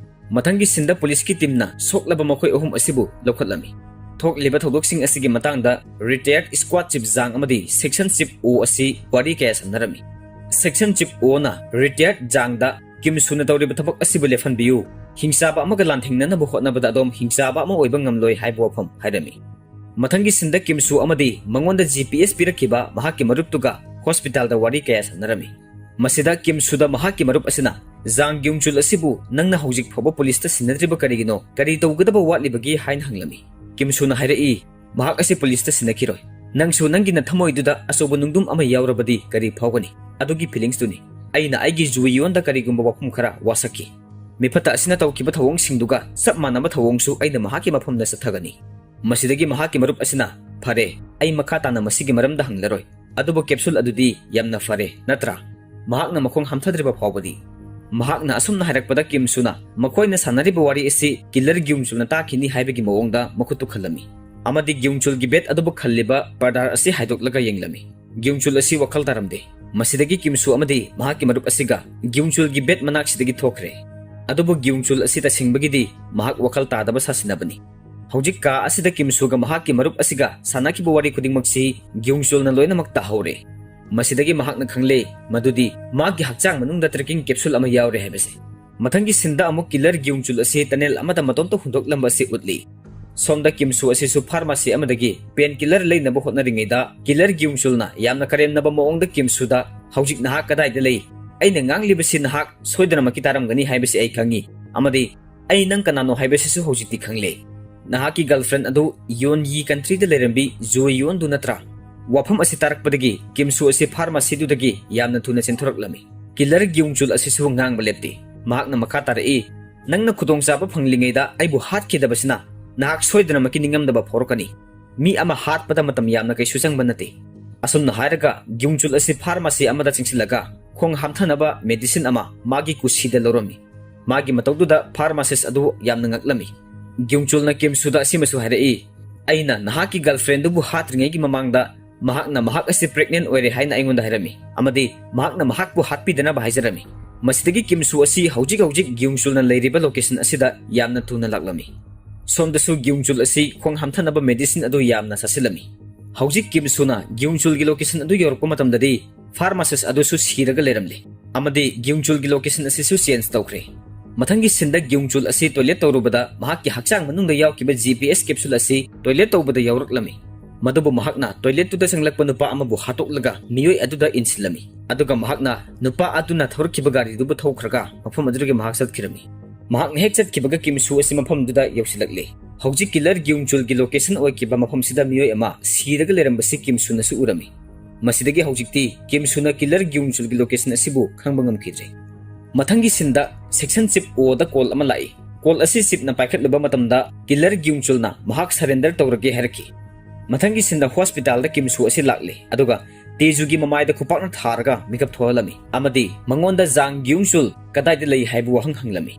ꯃꯊꯪꯒꯤ ꯁꯤꯟꯗ ꯄꯨꯂꯤꯁꯀꯤ ꯇꯤꯝꯅ ꯁꯣꯛꯂꯕ ꯃꯈꯣꯏ ꯑꯍꯨꯝ ꯑꯁꯤꯕꯨ ꯂꯧꯈꯠꯂꯝꯃꯤ꯫ ꯊꯣꯛꯂꯤꯕ ꯊꯧꯗꯣꯛꯁꯤꯡ ꯑꯁꯤꯒꯤ ꯃꯇꯥꯡꯗ ꯔꯤꯇꯥꯌꯔ ꯁ꯭ꯀ꯭ꯋꯥꯗ ꯆꯤꯐ ꯖꯥꯡ ꯑꯃꯗꯤ ꯁꯦꯛꯁꯟ ꯆꯤꯐ ꯑꯣ ꯑꯁꯤ ꯋꯥꯔꯤ ꯀꯌꯥ ꯁꯥꯟꯅꯔꯝꯃꯤ꯫ ꯁꯦꯛꯁꯟ ꯆꯤꯐ ꯑꯣꯅ ꯔꯤꯇꯥꯌꯔ ꯖꯥꯡꯗ "ꯀꯤꯝ ꯁꯨꯅ ꯇꯧꯔꯤꯕ ꯊꯕꯛ ꯑꯁꯤꯕꯨ ꯂꯦꯞꯍꯟꯕꯤꯌꯨ꯫ ꯍꯤꯡꯆꯥꯕ ꯑꯃꯒ ꯂꯥꯟꯊꯦꯡꯅꯅꯕ ꯍꯣꯠꯅꯕꯗ ꯑꯗꯣꯝ ꯍꯤꯡꯆꯥꯕ ꯑꯃ ꯑꯣꯏꯕ ꯉꯝꯂꯣꯏ" ꯍꯥꯏꯕ ꯋꯥꯐꯝ ꯍꯥꯏꯔꯝꯃꯤ꯫ ꯃꯊꯪꯒꯤ ꯁꯤꯟꯗ ꯀꯤꯝ ꯁꯨ ꯑꯃꯗꯤ ꯃꯉꯣꯟꯗ ꯖꯤ ꯄꯤ ꯑꯦꯁ ꯄꯤꯔꯛꯈꯤꯕ ꯃꯍꯥꯛꯀꯤ ꯃꯔꯨꯞꯇꯨꯒ ꯍꯣꯁꯄꯤꯇꯥꯜꯗ ꯋꯥꯔꯤ ꯀꯌꯥ ꯁꯥꯟꯅꯔꯝꯃꯤ꯫ ꯃꯁꯤꯗ ꯀꯤꯝ ꯁꯨꯗ ꯃꯍꯥꯛꯀꯤ ꯃꯔꯨꯞ ꯑꯁꯤꯅ, "ꯖꯥꯡ ꯒ꯭ꯌꯨꯡ ꯆꯨꯜ ꯑꯁꯤꯕꯨ ꯅꯪꯅ ꯍꯧꯖꯤꯛ ꯐꯥꯎꯕ ꯄꯨꯂꯤꯁꯇ ꯁꯤꯟꯅꯗ꯭ꯔꯤꯕ ꯀꯔꯤꯒꯤꯅꯣ? ꯀꯔꯤ ꯇꯧꯒꯗꯕ ꯋꯥꯠꯂꯤꯕꯒꯦ?" ꯍꯥꯏꯅ ꯍꯪꯂꯝꯃꯤ꯫ ꯀꯤꯝ ꯁꯨꯅ ꯍꯥꯏꯔꯛꯏ, "ꯃꯍꯥꯛ ꯑꯁꯤ ꯄꯨꯂꯤꯁꯇ ꯁꯤꯟꯅꯈꯤꯔꯣꯏ꯫ ꯅꯪꯁꯨ ꯅꯪꯒꯤ ꯅꯊꯃꯣꯏꯗꯨꯗ ꯑꯆꯧꯕ ꯅꯨꯡꯗꯨꯝ ꯑꯃ ꯌꯥꯎꯔꯕꯗꯤ ꯀꯔꯤ ꯐꯥꯎꯒꯅꯤ? ꯑꯗꯨꯒꯤ ꯐꯤꯂꯤꯡꯁꯇꯨꯅꯤ꯫ ꯑꯩꯅ ꯑꯩꯒꯤ ꯖꯨ ꯌꯣꯟꯗ ꯀꯔꯤꯒꯨꯝꯕ ꯋꯥꯐꯝ ꯈꯔ ꯋꯥꯁꯛꯈꯤ꯫ ꯃꯤꯐꯠꯇ ꯑꯁꯤꯅ ꯇꯧꯈꯤꯕ ꯊꯧꯑꯣꯡꯁꯤꯡꯗꯨꯒ ꯆꯞ ꯃꯥꯟꯅꯕ ꯊꯧꯑꯣꯡꯁꯨ ꯑꯩꯅ ꯃꯍꯥꯛꯀꯤ ꯃꯐꯝꯗ ꯆꯠꯊꯒꯅꯤ"꯫ ꯃꯁꯤꯗꯒꯤ ꯃꯍꯥꯛꯀꯤ ꯃꯔꯨꯞ ꯑꯁꯤꯅ, "ꯐꯔꯦ, ꯑꯩ ꯃꯈꯥ ꯇꯥꯅ ꯃꯁꯤꯒꯤ ꯃꯔꯝꯗ ꯍꯪꯂꯔꯣꯏ꯫ ꯑꯗꯨꯕꯨ ꯀꯦꯞꯁꯨꯜ ꯑꯗꯨꯗꯤ ꯌꯥꯝꯅ ꯐꯔꯦ, ꯅꯠꯇ꯭ꯔꯥ?" ꯃꯍꯥꯛꯅ ꯃꯈꯣꯡ ꯍꯝꯊꯗ꯭ꯔꯤꯕ ꯐꯥꯎꯕꯗꯤ꯫ ꯃꯍꯥꯛꯅ ꯑꯁꯨꯝꯅ ꯍꯥꯏꯔꯛꯄꯗ ꯀꯤꯝ ꯁꯨꯅ ꯃꯈꯣꯏꯅ ꯁꯥꯟꯅꯔꯤꯕ ꯋꯥꯔꯤ ꯑꯁꯤ ꯀꯤꯂꯔ ꯒ꯭ꯌꯨꯡ ꯆꯨꯜꯅ ꯇꯥꯈꯤꯅꯤ ꯍꯥꯏꯕꯒꯤ ꯃꯑꯣꯡꯗ ꯃꯈꯨꯠꯇꯨ ꯈꯜꯂꯝꯃꯤ꯫ ꯑꯃꯗꯤ ꯒ꯭ꯌꯨꯡ ꯆꯨꯜꯒꯤ ꯕꯦꯠ ꯑꯗꯨꯕꯨ ꯈꯜꯂꯤꯕ ꯄꯔꯗꯥꯔ ꯑꯁꯤ ꯍꯥꯏꯗꯣꯛꯂꯒ ꯌꯦꯡꯂꯝꯃꯤ꯫ ꯒ꯭ꯌꯨꯡ ꯆꯨꯜ ꯑꯁꯤ ꯋꯥꯈꯜ ꯇꯥꯔꯝꯗꯦ꯫ ꯃꯁꯤꯗꯒꯤ ꯀꯤꯝ ꯁꯨ ꯑꯃꯗꯤ ꯃꯍꯥꯛꯀꯤ ꯃꯔꯨꯞ ꯑꯁꯤꯒ ꯒ꯭ꯌꯨꯡ ꯆꯨꯜꯒꯤ ꯕꯦꯠ ꯃꯅꯥꯛꯁꯤꯗꯒꯤ ꯊꯣꯛꯈ꯭ꯔꯦ꯫ ꯑꯗꯨꯕꯨ ꯒ꯭ꯌꯨꯡ ꯆꯨꯜ ꯑꯁꯤ ꯇꯁꯦꯡꯕꯒꯤꯗꯤ ꯃꯍꯥꯛ ꯋꯥꯈꯜ ꯇꯥꯗꯕ ꯁꯥꯁꯤꯟꯅꯕꯅꯤ꯫ ꯍꯧꯖꯤꯛ ꯀꯥ ꯑꯁꯤꯗ ꯀꯤꯝ ꯁꯨꯒ ꯃꯍꯥꯛꯀꯤ ꯃꯔꯨꯞ ꯑꯁꯤꯒ ꯁꯥꯟꯅꯈꯤꯕ ꯋꯥꯔꯤ ꯈꯨꯗꯤꯡꯃꯛꯁꯤ ꯒ꯭ꯌꯨꯡ ꯆꯨꯜꯅ ꯂꯣꯏꯅꯃꯛ ꯇꯥꯍꯧꯔꯦ꯫ ꯃꯁꯤꯗꯒꯤ ꯃꯍꯥꯛꯅ ꯈꯪꯂꯦ ꯃꯗꯨꯗꯤ ꯃꯥꯒꯤ ꯍꯛꯆꯥꯡ ꯃꯅꯨꯡꯗ ꯇ꯭ꯔꯦꯀꯤꯡ ꯀꯦꯞꯁꯨꯜ ꯑꯃ ꯌꯥꯎꯔꯦ ꯍꯥꯏꯕꯁꯦ꯫ ꯃꯊꯪꯒꯤ ꯁꯤꯟꯗ ꯑꯃꯨꯛ ꯀꯤꯂꯔ ꯒ꯭ꯌꯨꯡ ꯆꯨꯜ ꯑꯁꯤ ꯇꯅꯦꯜ ꯑꯃꯗ ꯃꯇꯣꯝꯇ ꯍꯨꯟꯗꯣꯛꯂꯝꯕ ꯑꯁꯤ ꯎꯠꯂꯤ꯫ ꯁꯣꯝꯗ ꯀꯤꯝ ꯁꯨ ꯑꯁꯤꯁꯨ ꯐꯥꯔꯃꯥꯁꯤ ꯑꯃꯗꯒꯤ ꯄꯦꯟ ꯀꯤꯂꯔ ꯂꯩꯅꯕ ꯍꯣꯠꯅꯔꯤꯉꯩꯗ ꯀꯤꯂꯔ ꯒ꯭ꯌꯨꯡ ꯆꯨꯜꯅ ꯌꯥꯝꯅ ꯀꯔꯦꯝꯅꯕ ꯃꯑꯣꯡꯗ ꯀꯤꯝ ꯁꯨꯗ, "ꯍꯧꯖꯤꯛ ꯅꯍꯥꯛ ꯀꯗꯥꯏꯗ ꯂꯩ? ꯑꯩꯅ ꯉꯥꯡꯂꯤꯕꯁꯤ ꯅꯍꯥꯛ ꯁꯣꯏꯗꯅꯃꯛꯀꯤ ꯇꯥꯔꯝꯒꯅꯤ ꯍꯥꯏꯕꯁꯤ ꯑꯩ ꯈꯪꯏ꯫ ꯑꯃꯗꯤ ꯑꯩ ꯅꯪ ꯀꯅꯥꯅꯣ ꯍꯥꯏꯕꯁꯤꯁꯨ ꯍꯧꯖꯤꯛꯇꯤ ꯈꯪꯂꯦ꯫ ꯅꯍꯥꯛꯀꯤ ꯒꯔꯜꯐ꯭ꯔꯦꯟ ꯑꯗꯨ ꯌꯣꯟ ꯌꯤ ꯀꯟꯇ꯭ꯔꯤꯗ ꯂꯩꯔꯝꯕꯤ ꯖꯨ ꯌꯣꯟꯗꯨ ꯅꯠꯇ꯭ꯔꯥ?" ꯋꯥꯐꯝ ꯑꯁꯤ ꯇꯥꯔꯛꯄꯗꯒꯤ ꯀꯤꯝ ꯁꯨ ꯑꯁꯤ ꯐꯥꯔꯃꯥꯁꯤꯗꯨꯗꯒꯤ ꯌꯥꯝꯅ ꯊꯨꯅ ꯆꯦꯟꯊꯣꯔꯛꯂꯝꯃꯤ꯫ ꯀꯤꯂꯔ ꯒ꯭ꯌꯨꯡ ꯆꯨꯜ ꯑꯁꯤꯁꯨ ꯉꯥꯡꯕ ꯂꯦꯞꯇꯦ꯫ ꯃꯍꯥꯛꯅ ꯃꯈꯥ ꯇꯥꯔꯛꯏ, "ꯅꯪꯅ ꯈꯨꯗꯣꯡꯆꯥꯕ ꯐꯪꯂꯤꯉꯩꯗ ꯑꯩꯕꯨ ꯍꯥꯠꯈꯤꯗꯕꯁꯤꯅ ꯅꯍꯥꯛ ꯁꯣꯏꯗꯅꯃꯛꯀꯤ ꯅꯤꯡꯉꯝꯗꯕ ꯐꯥꯎꯔꯛꯀꯅꯤ꯫ ꯃꯤ ꯑꯃ ꯍꯥꯠꯄꯗ ꯃꯇꯝ ꯌꯥꯝꯅ ꯀꯩꯁꯨ ꯆꯪꯕ ꯅꯠꯇꯦ"꯫ ꯑꯁꯨꯝꯅ ꯍꯥꯏꯔꯒ ꯒ꯭ꯌꯨꯡ ꯆꯨꯜ ꯑꯁꯤ ꯐꯥꯔꯃꯥꯁꯤ ꯑꯃꯗ ꯆꯪꯁꯤꯜꯂꯒ ꯈꯣꯡ ꯍꯥꯝꯊꯅꯕ ꯃꯦꯗꯤꯁꯤꯟ ꯑꯃ ꯃꯥꯒꯤ ꯀꯨꯁꯤꯗ ꯂꯧꯔꯝꯃꯤ꯫ ꯃꯥꯒꯤ ꯃꯇꯧꯗꯨꯗ ꯐꯥꯔꯃꯥꯁꯤꯁ ꯑꯗꯨ ꯌꯥꯝꯅ ꯉꯛꯂꯝꯃꯤ꯫ ꯒ꯭ꯌꯨꯡ ꯆꯨꯜꯅ ꯀꯤꯝ ꯁꯨꯗ ꯑꯁꯤꯃꯁꯨ ꯍꯥꯏꯔꯛꯏ, "ꯑꯩꯅ ꯅꯍꯥꯛꯀꯤ ꯒꯔꯜꯐ꯭ꯔꯦꯟꯗꯨꯕꯨ ꯍꯥꯠꯇ꯭ꯔꯤꯉꯩꯒꯤ ꯃꯃꯥꯡꯗ ꯃꯍꯥꯛꯅ ꯃꯍꯥꯛ ꯑꯁꯤ ꯄ꯭ꯔꯦꯒꯅꯦꯟ ꯑꯣꯏꯔꯦ ꯍꯥꯏꯅ ꯑꯩꯉꯣꯟꯗ ꯍꯥꯏꯔꯝꯃꯤ, ꯑꯃꯗꯤ ꯃꯍꯥꯛꯅ ꯃꯍꯥꯛꯄꯨ ꯍꯥꯠꯄꯤꯗꯅꯕ ꯍꯥꯏꯖꯔꯝꯃꯤ"꯫ ꯃꯁꯤꯗꯒꯤ ꯀꯤꯝ ꯁꯨ ꯑꯁꯤ ꯍꯧꯖꯤꯛ ꯍꯧꯖꯤꯛ ꯒ꯭ꯌꯨꯡ ꯆꯨꯜꯅ ꯂꯩꯔꯤꯕ ꯂꯣꯀꯦꯁꯟ ꯑꯁꯤꯗ ꯌꯥꯝꯅ ꯊꯨꯅ ꯂꯥꯛꯂꯝꯃꯤ꯫ ꯁꯣꯝꯗꯁꯨ ꯒ꯭ꯌꯨꯡ ꯆꯨꯜ ꯑꯁꯤ ꯈꯣꯡ ꯍꯥꯝꯊꯅꯕ ꯃꯦꯗꯤꯁꯤꯟ ꯑꯗꯨ ꯌꯥꯝꯅ ꯆꯥꯁꯤꯜꯂꯝꯃꯤ꯫ ꯍꯧꯖꯤꯛ ꯀꯤꯝ ꯁꯨꯅ ꯒ꯭ꯌꯨꯡ ꯆꯨꯜꯒꯤ ꯂꯣꯀꯦꯁꯟ ꯑꯗꯨ ꯌꯧꯔꯛꯄ ꯃꯇꯝꯗꯗꯤ ꯐꯥꯔꯃꯥꯁꯤꯁ ꯑꯗꯨꯁꯨ ꯁꯤꯔꯒ ꯂꯩꯔꯝꯂꯦ, ꯑꯃꯗꯤ ꯒ꯭ꯌꯨꯡ ꯆꯨꯜꯒꯤ ꯂꯣꯀꯦꯁꯟ ꯑꯁꯤꯁꯨ ꯆꯦꯟꯖ ꯇꯧꯈ꯭ꯔꯦ꯫ ꯃꯊꯪꯒꯤ ꯁꯤꯟꯗ ꯒ꯭ꯌꯨꯡ ꯆꯨꯜ ꯑꯁꯤ ꯇꯣꯏꯂꯦꯠ ꯇꯧꯔꯨꯕꯗ ꯃꯍꯥꯛꯀꯤ ꯍꯛꯆꯥꯡ ꯃꯅꯨꯡꯗ ꯌꯥꯎꯈꯤꯕ ꯖꯤ ꯄꯤ ꯑꯦꯁ ꯀꯦꯞꯁꯨꯜ ꯑꯁꯤ ꯇꯣꯏꯂꯦꯠ ꯇꯧꯕꯗ ꯌꯥꯎꯔꯛꯂꯝꯃꯤ꯫ ꯃꯗꯨꯕꯨ ꯃꯍꯥꯛꯅ ꯇꯣꯏꯂꯦꯠꯇꯨꯗ ꯆꯪꯂꯛꯄ ꯅꯨꯄꯥ ꯑꯃꯕꯨ ꯍꯥꯠꯇꯣꯛꯂꯒ ꯃꯤꯑꯣꯏ ꯑꯗꯨꯗ ꯏꯟꯁꯤꯜꯂꯝꯃꯤ꯫ ꯑꯗꯨꯒ ꯃꯍꯥꯛꯅ ꯅꯨꯄꯥ ꯑꯗꯨꯅ ꯊꯧꯔꯛꯈꯤꯕ ꯒꯥꯔꯤꯗꯨꯕꯨ ꯊꯧꯈ꯭ꯔꯒ ꯃꯐꯝ ꯑꯗꯨꯗꯒꯤ ꯃꯍꯥꯛ ꯆꯠꯈꯤꯔꯝꯃꯤ꯫ ꯃꯍꯥꯛꯅ ꯍꯦꯛ ꯆꯠꯈꯤꯕꯒ ꯀꯤꯝ ꯁꯨ ꯑꯁꯤ ꯃꯐꯝꯗꯨꯗ ꯌꯧꯁꯤꯜꯂꯛꯂꯦ꯫ ꯍꯧꯖꯤꯛ ꯀꯤꯂꯔ ꯒ꯭ꯌꯨꯡ ꯆꯨꯜꯒꯤ ꯂꯣꯀꯦꯁꯟ ꯑꯣꯏꯈꯤꯕ ꯃꯐꯝꯁꯤꯗ ꯃꯤꯑꯣꯏ ꯑꯃ ꯁꯤꯔꯒ ꯂꯩꯔꯝꯕꯁꯤ ꯀꯤꯝ ꯁꯨꯅꯁꯨ ꯎꯔꯝꯃꯤ꯫ ꯃꯁꯤꯗꯒꯤ ꯍꯧꯖꯤꯛꯇꯤ ꯀꯤꯝ ꯁꯨꯅ ꯀꯤꯂꯔ ꯒ꯭ꯌꯨꯡ ꯆꯨꯜꯒꯤ ꯂꯣꯀꯦꯁꯟ ꯑꯁꯤꯕꯨ ꯈꯪꯕ ꯉꯝꯈꯤꯗ꯭ꯔꯦ꯫ ꯃꯊꯪꯒꯤ ꯁꯤꯟꯗ ꯁꯦꯛꯁꯟ ꯆꯤꯞ ꯑꯣꯗ ꯀꯣꯜ ꯑꯃ ꯂꯥꯛꯏ꯫ ꯀꯣꯜ ꯑꯁꯤ ꯆꯤꯞꯅ ꯄꯥꯏꯈꯠꯂꯨꯕ ꯃꯇꯝꯗ ꯀꯤꯂꯔ ꯒ꯭ꯌꯨꯡ ꯆꯨꯜꯅ ꯃꯍꯥꯛ ꯁꯔꯦꯟꯗꯔ ꯇꯧꯔꯒꯦ ꯍꯥꯏꯔꯛꯈꯤ꯫ ꯃꯊꯪꯒꯤ ꯁꯤꯟꯗ ꯍꯣꯁꯄꯤꯇꯥꯜꯗ ꯀꯤꯝ ꯁꯨ ꯑꯁꯤ ꯂꯥꯛꯂꯦ, ꯑꯗꯨꯒ ꯇꯦꯖꯨꯒꯤ ꯃꯃꯥꯏꯗ ꯈꯨꯄꯥꯛꯅ ꯊꯥꯔꯒ ꯃꯤꯀꯞ ꯊꯣꯛꯍꯜꯂꯝꯃꯤ ꯑꯃꯗꯤ ꯃꯉꯣꯟꯗ ꯖꯥꯡ ꯒ꯭ꯌꯨꯡ ꯆꯨꯜ ꯀꯗꯥꯏꯗ ꯂꯩ ꯍꯥꯏꯕ ꯋꯥꯍꯪ ꯍꯪꯂꯝꯃꯤ꯫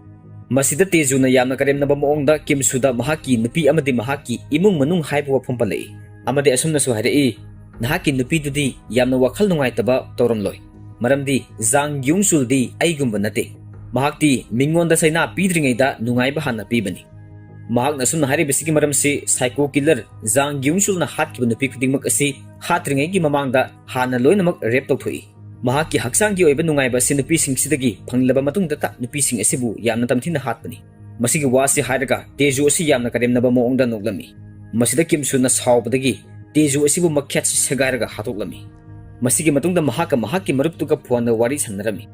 ꯃꯁꯤꯗ ꯇꯦꯖꯨꯅ ꯌꯥꯝꯅ ꯀꯔꯦꯝꯅꯕ ꯃꯑꯣꯡꯗ ꯀꯤꯝ ꯁꯨꯗ ꯃꯍꯥꯛꯀꯤ ꯅꯨꯄꯤ ꯑꯃꯗꯤ ꯃꯍꯥꯛꯀꯤ ꯏꯃꯨꯡ ꯃꯅꯨꯡ ꯍꯥꯏꯕ ꯋꯥꯐꯝ ꯄꯜꯂꯛꯏ ꯑꯃꯗꯤ ꯑꯁꯨꯝꯅꯁꯨ ꯍꯥꯏꯔꯛꯏ, "ꯅꯍꯥꯛꯀꯤ ꯅꯨꯄꯤꯗꯨꯗꯤ ꯌꯥꯝꯅ ꯋꯥꯈꯜ ꯅꯨꯡꯉꯥꯏꯇꯕ ꯇꯧꯔꯝꯂꯣꯏ, ꯃꯔꯝꯗꯤ ꯖꯥꯡ ꯒ꯭ꯌꯨꯡ ꯆꯨꯜꯗꯤ ꯑꯩꯒꯨꯝꯕ ꯅꯠꯇꯦ꯫ ꯃꯍꯥꯛꯇꯤ ꯃꯤꯉꯣꯟꯗ ꯆꯩꯅꯥ ꯄꯤꯗ꯭ꯔꯤꯉꯩꯗ ꯅꯨꯡꯉꯥꯏꯕ ꯍꯥꯟꯅ ꯄꯤꯕꯅꯤ"꯫ ꯃꯍꯥꯛꯅ ꯑꯁꯨꯝꯅ ꯍꯥꯏꯔꯤꯕꯁꯤꯒꯤ ꯃꯔꯝꯁꯤ ꯁꯥꯏꯀꯣ ꯀꯤꯂꯔ ꯖꯥꯡ ꯒ꯭ꯌꯨꯡ ꯆꯨꯜꯅ ꯍꯥꯠꯈꯤꯕ ꯅꯨꯄꯤ ꯈꯨꯗꯤꯡꯃꯛ ꯑꯁꯤ ꯍꯥꯠꯇ꯭ꯔꯤꯉꯩꯒꯤ ꯃꯃꯥꯡꯗ ꯍꯥꯟꯅ ꯂꯣꯏꯅꯃꯛ ꯔꯦꯞ ꯇꯧꯊꯣꯛꯏ꯫ ꯃꯍꯥꯛꯀꯤ ꯍꯛꯆꯥꯡꯒꯤ ꯑꯣꯏꯕ ꯅꯨꯡꯉꯥꯏꯕ ꯑꯁꯤ ꯅꯨꯄꯤꯁꯤꯡꯁꯤꯗꯒꯤ ꯐꯪꯂꯕ ꯃꯇꯨꯡꯗꯇ ꯅꯨꯄꯤꯁꯤꯡ ꯑꯁꯤꯕꯨ ꯌꯥꯝꯅ ꯇꯝꯊꯤꯅ ꯍꯥꯠꯄꯅꯤ꯫ ꯃꯁꯤꯒꯤ ꯋꯥꯁꯤ ꯍꯥꯏꯔꯒ ꯇꯦꯖꯨ ꯑꯁꯤ ꯌꯥꯝꯅ ꯀꯔꯦꯝꯅꯕ ꯃꯑꯣꯡꯗ ꯅꯣꯛꯂꯝꯃꯤ꯫ ꯃꯁꯤꯗ ꯀꯤꯝ ꯁꯨꯅ ꯁꯥꯎꯕꯗꯒꯤ ꯇꯦꯖꯨ ꯑꯁꯤꯕꯨ ꯃꯈ꯭ꯌꯥꯠꯁꯤ ꯁꯦꯒꯥꯏꯔꯒ ꯍꯥꯠꯇꯣꯛꯂꯝꯃꯤ꯫ ꯃꯁꯤꯒꯤ ꯃꯇꯨꯡꯗ ꯃꯍꯥꯛꯀ ꯃꯍꯥꯛꯀꯤ ꯃꯔꯨꯞꯇꯨꯒ ꯐꯣꯟꯗ ꯋꯥꯔꯤ ꯁꯥꯟꯅꯔꯝꯃꯤ꯫